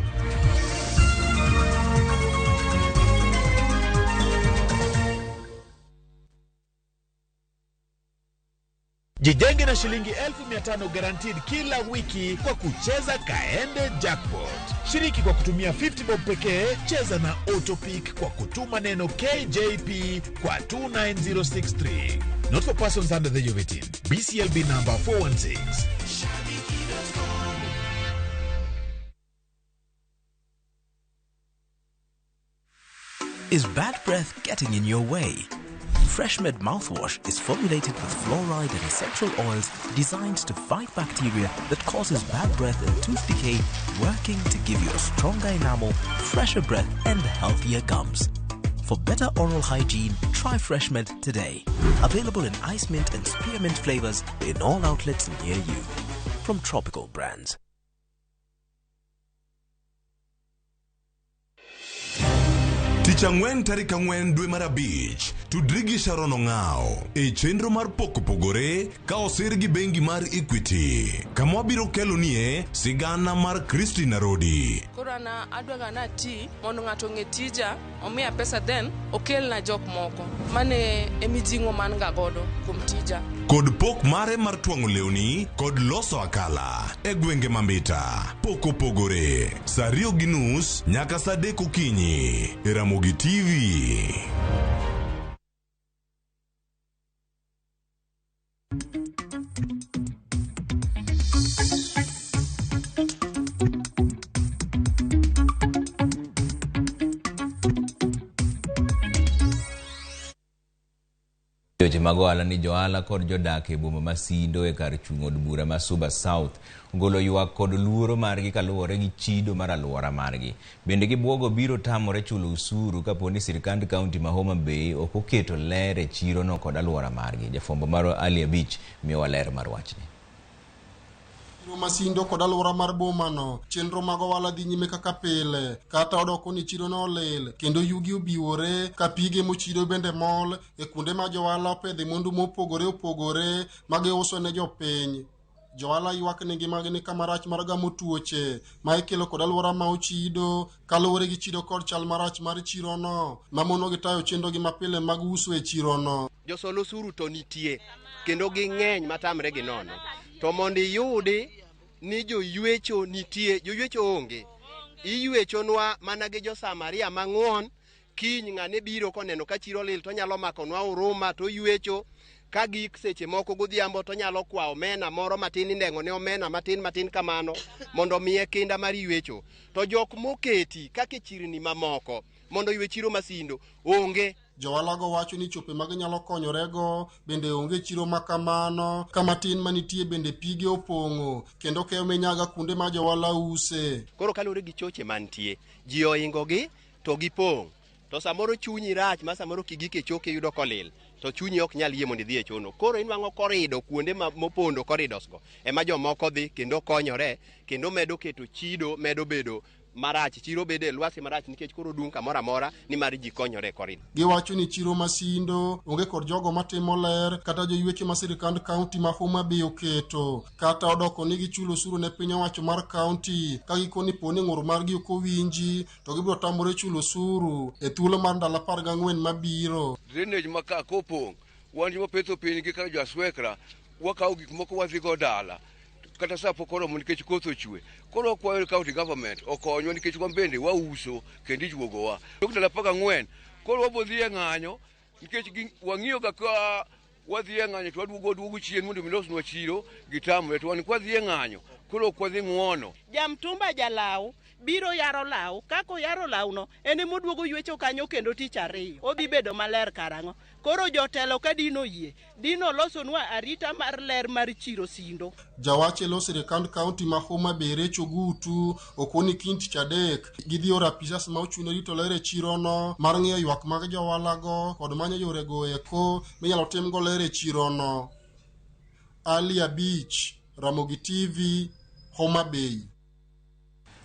Jijenge na shilingi 500,000 guaranteed kila wiki kwa kucheza Kaende Jackpot. Shiriki kwa kutumia 50 bob pekee, cheza na Autopick kwa kutuma neno KJP kwa 29063. Not for persons under the age of 18. BCLB number 416. Is bad breath getting in your way? FreshMed mouthwash is formulated with fluoride and essential oils designed to fight bacteria that causes bad breath and tooth decay, working to give you a stronger enamel, fresher breath, and healthier gums. For better oral hygiene, try FreshMed today. Available in ice mint and spearmint flavors in all outlets near you. From Tropical Brands. Tich ang'wen tarik 4 dwe mar 5 tudri gi Sharon Ong'ao e chenro mar pok opogore ka osir gi bengi mar Equity kama wabiro kelonie sigana mar Christine Arodi. Koro an adwaga nati mondo ng'ato ong'e tija, omiya pesa then okelna jok moko. Mano e mijing'o ma an ga godo kuom tija. Kod pok mare mar twang'o lewni kod loso akala e gwenge ma Mbita. Pok opogore saa 2:30 nyaka saa 3 okinyi e Ramogi TV. Weche mag ohala ni johala kod jodak e boma ma Sindo e kar chung' od bura ma Suba South ogolo ywak kod luoro margi kaluwore gi chido mar alwora margi. Bende gibuogo biro tamore chulo osuru kapo ni sirkand kaunti ma Homa Bay ok oketo ler e chirono kod alwora margi. Jafwambo marwa Ali Abich miyowa ler mar wachni. Chiro ma Sindo kod alwora mar bomano, chenro mag ohala dhi nyime kaka pile, kata odoko ni chirono olil kendo yugi obiwore ka pige mochido bende mol e kuonde ma johala opedhe mwandu mopogore opogore ma giuso ne jopiny. Johala ywak ni ngimagi ni kama rach mar gamo tuoche ma ikelo kod alwora ma ochido kaluwore gi chido kod chal marach mar chirono ma monogi tayo chenrogi mapile mag uso e chirono. Josol osuru to nitie kendo ging'eny matamre gi nono. To mondo iyudi ni joywecho nitie, joywecho onge. Iywechonwa mana gi jo-Samaria mang'won. Kiny ng'ane biro koneno ka chiro lil to nyalo makonwa huruma to oywecho. Ka gik seche moko godhiambo to nyalo kwa omena moro matin, indeng'o ne omena matin matin kamano mondo omiye kinda mar ywecho. To jok moketi kaka e chirni mamoko mondo oywe chiro ma Sindo onge. Johalago wacho ni chope ma ginyalo konyorego bende onge chiro ma kamano, ka matin manitie bende pige opong'o kendo keyo minyaga kuonde ma johala use. Koro kaluwore gi choche mantie, ji ohingogi to gipong'. To samoro chunyi rach ma samoro kigik e choke iyudo kolil, to chunyi ok nyal yie mondo idhi e chono. Koro inwang'o korido kuonde ma mopondo corridors go ema jomoko dhi kendo konyore kendo medo keto chido medo bedo marach, chiro bedo e lwasi marach nikech koro dung' kamoro amora nimar ji konyore e corridor. Giwacho ni chiro ma Sindo onge kod jogo matimo ler kata joywecho ma sirkand kaunti ma Homa Bay oketo, kata odoko ni gichulo osuru ne piny owacho mar kaunti ka gikoni po ni ng'ur margi ok owinji to gibiro tamore chulo osuru e thuolo mar ndalo 14 mabiro. Drainage ma ka kopong', wan joma petho piny gi kaka jo Aswekra, wakawo gik moko wadhigo dala kata sa pok oromo nikech koth ochwe. Koro wakwayo county government okonywa nikech wan bende wauso kendo ijuogowa. Tok ndalo 14 koro wabo dhi e ng'anyo nikech wang'iyo ga ka wadhi e ng'anyo to waduogo chien mondo mi losnwa chiro gitamre, to wan kwadhi e ng'anyo koro ok wadhi ng'uono. Jamtumba jalaw biro yaro law, kaka oyaro lawno en emoduogo ywecho kanyo kendo tich ariyo odhi bedo maler karang'o. Koro jotelo ka dino yie, dino losonwa arita mar ler mar chiro Sindo. Jawach e lo sirkand kaunti ma Homa Bay Recho Gutu okoni kiny tich adek gidhi oro apisas ma ochung'ne rito ler e chirono mar ng'iyo ywak mag johalago kod manyo yorego eko minyalo timgo ler e chirono. Ali Abich, Ramogi TV, Homa Bay.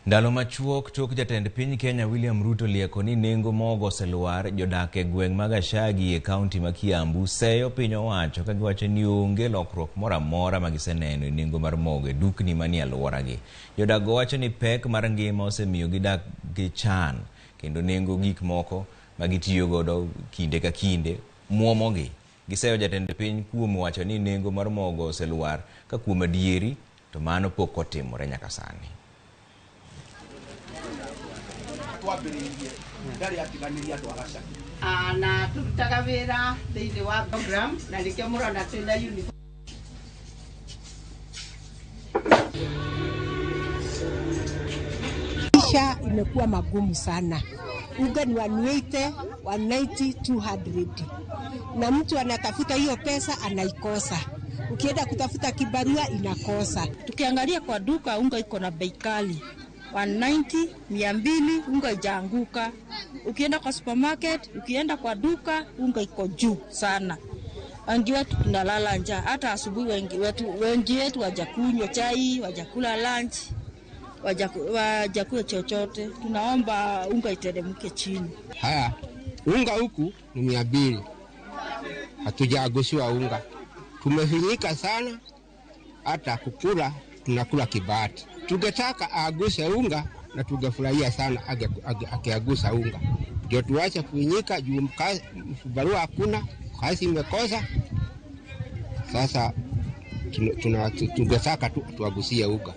Ndalo machuok tok jatend piny Kenya William Ruto lieko ni nengo mogo oselwar, jodak e gweng' ma Gachagi e kaunti ma Kiambu seyo piny owacho ka giwacho ni onge lokruok moro amora ma giseneno e nengo mar mogo e dukni manie alworagi. Jodak go wacho ni pek mar ngima osemiyo gidak gi chan kendo nengo gik moko ma gitiyo godo kinde ka kinde muomogi. Giseyo jatend piny kuom wacho ni nengo mar mogo oselwar ka kuom adieri to mano pok otimore nyaka sani. Na turutaga wĩra thĩinĩ wa program na nĩkĩo mũrona twĩna uniform. Maisha imekuwa magumu sana. Unga ni 180, 190, 200. Na mtu anatafuta hiyo pesa anaikosa. Ukienda kutafuta kibarua inakosa. Tukiangalia kwa duka unga iko na bei kali. 190, 200, unga ijaanguka. Ukienda kwa supermarket, ukienda kwa duka, unga iko juu sana. Wengi wetu tunalala njaa. Hata asubuhi wengi wetu hawajakunywa chai, hawajakula lunch, hawajakula chochote. Tunaomba unga iteremke chini. Haya, unga huku ni 200. Hatujagusiwa unga. Tumefinyika sana, hata kukula tunakula kibahati. Tungetaka aguse unga na tungefurahia sana akiagusa unga. Ndio tuache kuinyika juu barua hakuna, kazi imekosa. Sasa tungetaka tuagusie unga.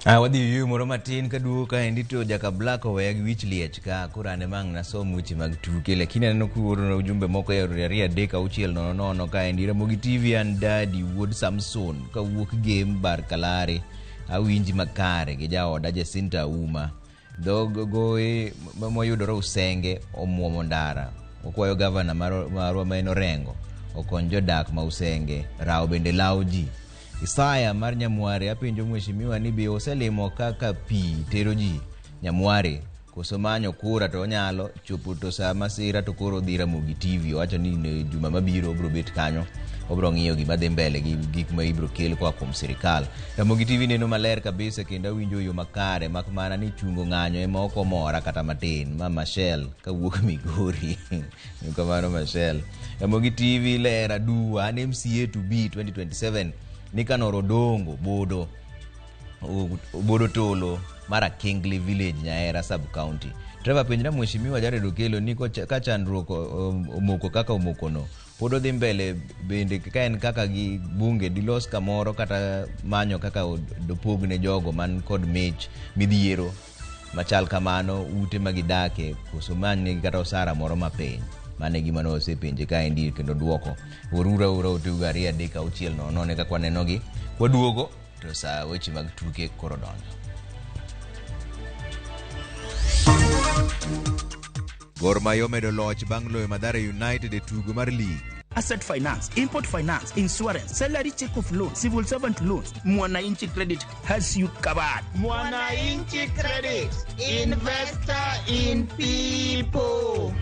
Ah, wadhi yueyo moro matin kaduogo kaendi to Jaka Black oweya gi wich liech ka koro an ema ang' nasom weche mag tuke lakini aneno kuorona ujumbe moko e 2 3 6 0 0 kaendi Ramogi TV an dadi wuod Samson kawuok Gem bar Kalare awinji makare gi jaoda Jacinta Auma Dhog gowi moyudore Usenge omuomo ndara. Wakwayo gavana marwa ma en Orengo okony jodak ma Usenge. Rawo bende lawo ji. Isaya mar Nyamware apenjo mheshimiwa ni be oselimo kaka pi tero ji Nyamware koso manyo kura to onyalo chopo to saa masira to koro odhi Ramogi TV owacho ni juma mabiro obiro bet kanyo obiro ng'iyo gima dhi mbele gi gik ma ibiro kel koa kuom sirikal. Ramogi TV neno maler kabisa kendo awinjo yo makare mak mana ni chungo ng'anyo ema ok omora kata matin. Ma Machel kawuok Migori. Kamano Machel. Ramogi TV ler aduwa an MCA to be 2027 Nicanor Odongo Bodo Obodo Tolo mar Akingli Village, Nyaera Sub County. Trevor penjra Mheshimiwa Jared Okello ni ka chandruok omoko kaka omokono pod odhi mbele bende ka en kaka gi bunge dilos kamoro kata manyo kaka dopog ne jogo man kod mich midhiero machal kamano ute ma gidake koso manynegi kata osara moro mapiny. Mano e gima ne osepenje kaendi kendo duoko. Oruru aora oteugo 2 3 6 0 0 kaka wanenogi. Kwaduogo to saa weche mag tuke koro donjo. Gor Mahia omedo loch bang' loyo Mathare United e tugo mar lig. Asset Finance, Import Finance, Insurance, Salary Check of Loan, Civil Servant Loans, Mwananchi Credit has you covered. Mwananchi Credit, investor in people.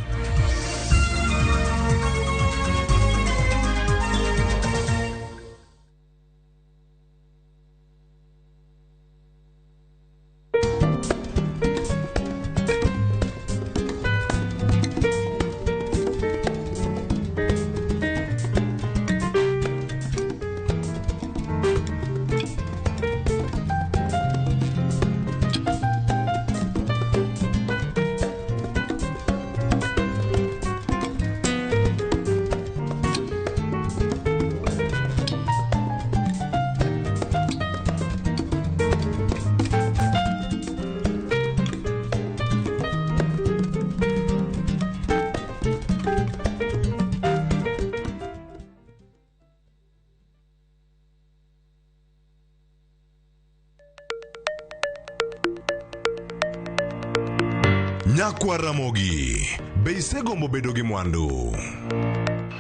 Nyakwa Ramogi, be isegombo bedo gi mwandu?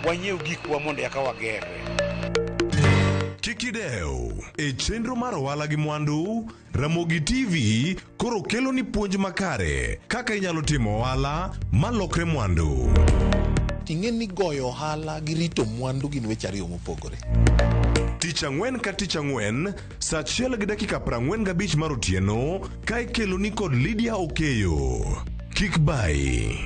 Wanyiew gikwa mondo eka wagerre. Kik idew, e chenro mar ohala gi mwandu, Ramogi TV koro kelo ni puonj makare kaka inyalo timo ohala malokre mwandu. Ting'e ni goyo ohala gi rito mwandu gin weche ariyo mopogore. Tich ang'wen ka tich ang'wen, saa achiel gi dakika 45 mar otieno, ka ikeloni kod Lydia Okeyo. Kik bayi.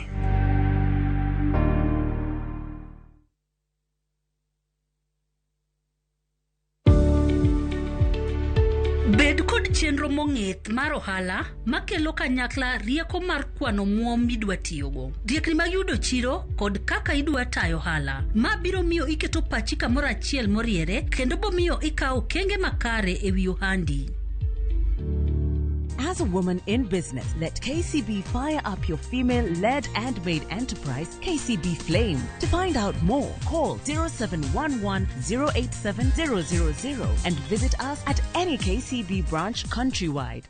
Bed kod chenro mong'ith mar ohala makelo kanyakla rieko mar kwano omuom midwa tiyogo, riekni mag yudo chiro kod kaka idwa tayo ohala. Ma biro miyo iketo pachi kamoro achiel moriere kendo bomiyo ikawo okenge makare e wi ohandi. As a woman in business, let KCB fire up your female-led and made enterprise, KCB Flame. To find out more, call 0711 087 000 and visit us at any KCB branch countrywide.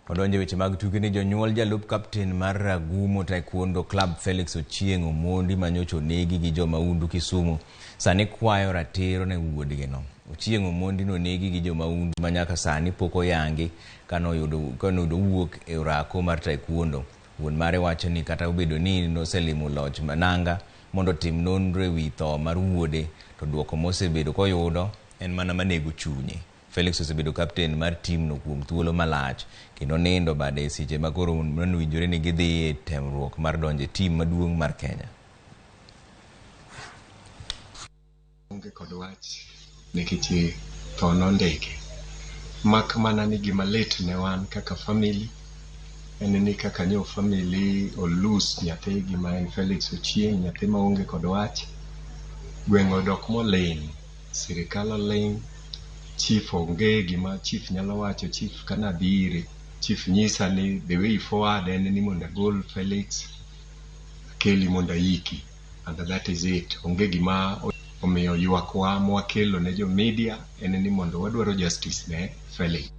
Odonjo e weche mag tuke ni jonyuol jalup kapten mar Ragumo Taekwondo Club Felix Ochieng' Omondi manyocha onegi gi jomahundu Kisumu sani kwayo ratiro ne wuodgino. Ochieng' Omondi nonegi gi jomahundu ma nyaka sani pok oyangi kanoyudo wuok e orako mar Taekwondo. Wuon mare wacho ni kata obedo ni noselimo loch nanga mondo otim nonro e wi tho mar wuode to duoko mosebedo koyudo en mana manego chunye. Felix osebedo kapten mar timno kuom thuolo malach kendo nindo bade e seche ma koro nowinjore ni gidhi e temruok mar donjo e tim maduong' mar Kenya. Onge kod wach nikech tho nondike. Mak mana ni gima lit ne wan kaka family En ni kaka nyo family olose nyathigi ma en Felix Ochieng, nyathi maonge kod wach. Gweng' odok moling', sirikal oling', chief onge gima chief nyalo wacho. Chief kanadhi ire, chief nyisa ni the way forward en ni mondo agol Felix akeli mondo ayiki, and that is it. Onge gima omiyo ywakwa mwakelo ne jo media en ni mondo wadwaro justice ne Felix.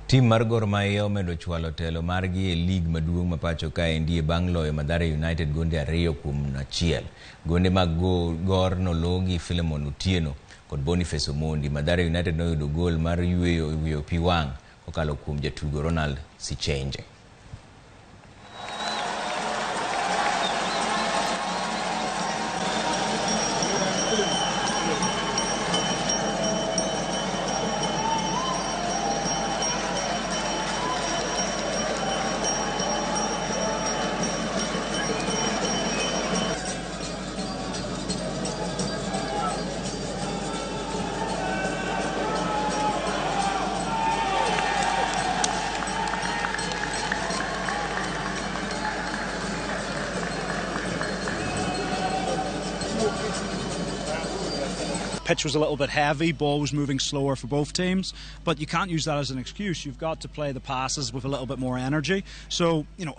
Tim mar Gor Mahia omedo chwalo telo margi e lig maduong' ma pacho kaendi bang' loyo Mathare United gonde 2-1. Gonde mag Gor nologi Philemon Otieno kod Boniface Omondi. Mathare United noyudo gol mar yweyo pi wang' kokalo kuom jatugo Ronald Sichenje. Pitch was a little bit heavy, ball was moving slower for both teams, but you can't use that as an excuse. You've got to play the passes with a little bit more energy. So, you know,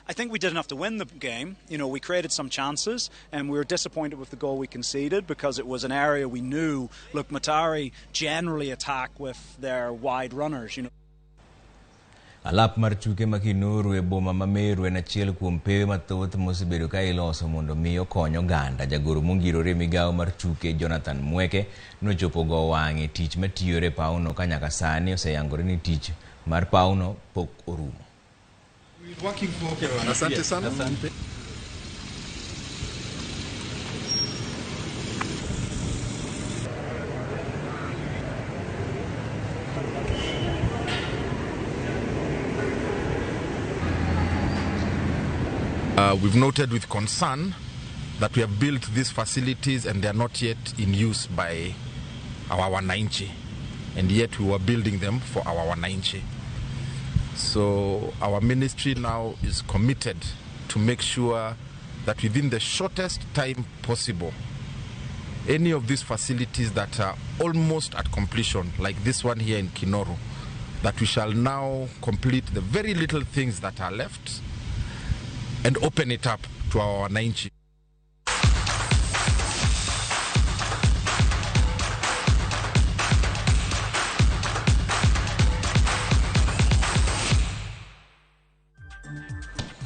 I think we did enough to win the game. You know, we created some chances and we were disappointed with the goal we conceded because it was an area we knew, look, Mathare generally attack with their wide runners, you know. Alap mar tuke ma Kinoru e boma ma Meru en achiel kuom pewe mathoth mosebedo ka iloso mondo mi okony oganda. Jagoro mongirore migawo mar tuke Jonathan Mweke nochopo go wang'e tich matiyore pawno ka nyaka sani oseyangore ni tich mar pawno pok orumo. Asante sana. Asante. We've noted with concern that we have built these facilities and they are not yet in use by our wananchi, and yet we were building them for our wananchi. So our ministry now is committed to make sure that within the shortest time possible, any of these facilities that are almost at completion, like this one here in Kinoru, that we shall now complete the very little things that are left and open it up to our wananchi.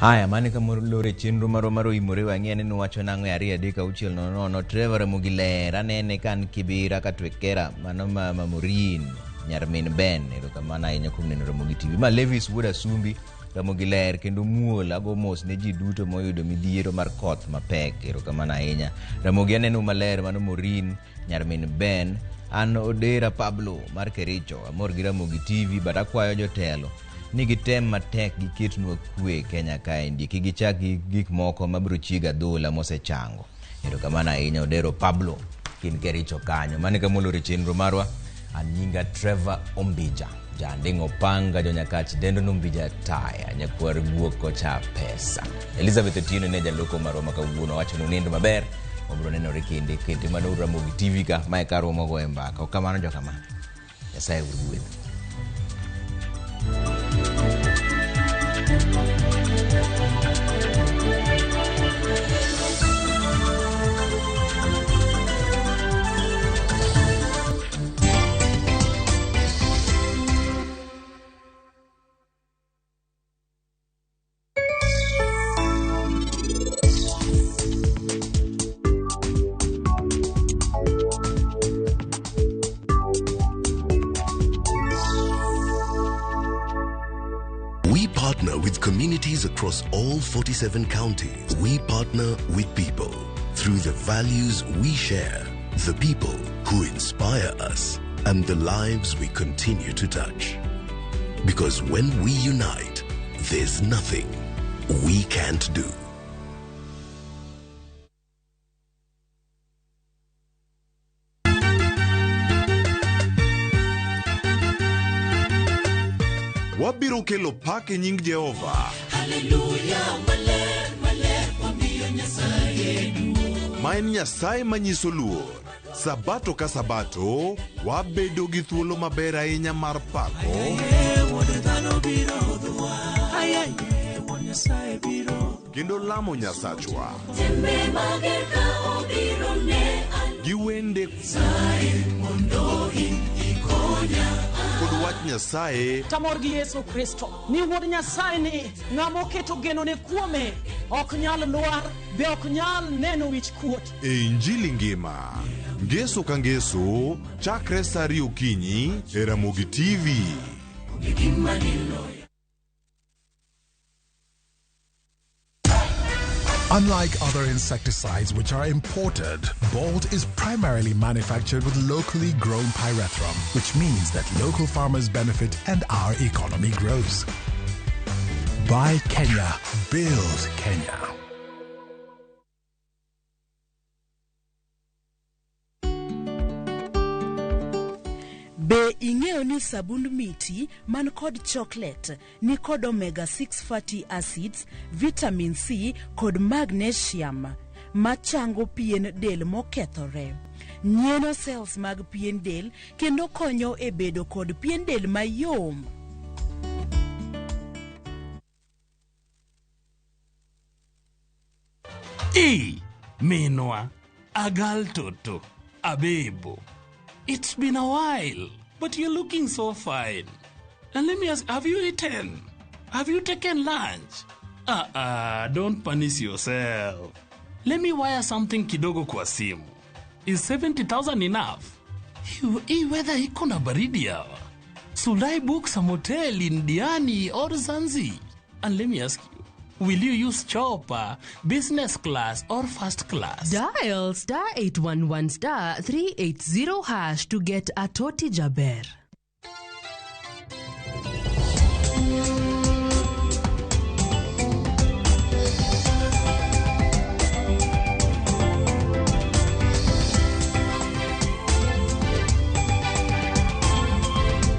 Haya, mane kamolore chenro marwa mar oimore wang'e ni wacho nang'o e 2 3 6 0 0 Trevor Mugiler anene kan Kibira Katwekera mano mama Morin nyar min Ben erokamano ahinya kuom neno Ramogi TV. Ma Levis Wuod Asumbi Ramogi ler kendo muol ago mos ne ji duto moyudo midhiero mar koth mapek erokamano ahinya. Ramogi aneno maler mano Morin nyar min Ben an Odera Pablo mar Kericho amor gi Ramogi TV but akwayo jotelo ni gitem matek giketnwa kwe Kenya kaendi kik gichak gi gik moko mabiro chiego adhola mosechango. Erokamano ahinya Odero Pablo kin Kericho kanyo. Mano e kamolore chenro marwa. An nyinga Trevor Ombija janding'o panga jonyakach dendo nombija taya nyakwar guok kocha pesa. Elizabeth Otieno ne jaloko marwa ma kawuono wacho ni unindo maber wabiro nenore kende kende mano Ramogi TV ka mae karwa mwagoye mbaka. Ok kamano jokama. Nyasaye ogwedhu. We partner with communities across all 47 counties. We partner with people through the values we share, the people who inspire us, and the lives we continue to touch. Because when we unite, there's nothing we can't do. Wabiro Wabiro kelo pak e nying Jehova. Haleluya, maler, maler, wamiyo Nyasaye duong'. Ma en Nyasaye manyiso luor. Sabato ka sabato, wabedo gi thuolo maber ahinya mar pako Wuod dhano biro hudhwa. Ayaye, Wuod Nyasaye biro. kendo lamo Nyasachwa Tembe mager ka obiro ne gi wende Nyasaye mondo in ikonya. kod wach Nyasaye Tamor gi Yesu Kristo ni wuod Nyasaye ni ng'ama oketo genone kuome ok nyal lwar be ok nyal neno wich kuot. e Injili ngima. Ngeso ka ngeso, chakre sa ariyo okinyi e Ramogi TV. Onge gima diloya. Unlike other insecticides which are imported, Bolt is primarily manufactured with locally grown pyrethrum, which means that local farmers benefit and our economy grows. Buy Kenya, build Kenya. Be ing'eyo ni sabund miti man kod chocolate ni kod omega 6 fatty acids, vitamin C kod magnesium machango pien del mokethore. Nyieno cells mag pien del kendo konyo e bedo kod pien del mayom. E, Minwa, Agal Toto, Abebo. It's been a while, but you're looking so fine. And let me ask, have you eaten? Have you taken lunch? Don't punish yourself. Let me wire something kidogo kwa simu. Is 70,000 enough? Hii weather iko na baridi hawa. Should I book some hotel in Diani or Zanzi? And let me ask you, will you use chopper, business class, or first class? Dial star 811 star 380 hash to get a Toti Jaber.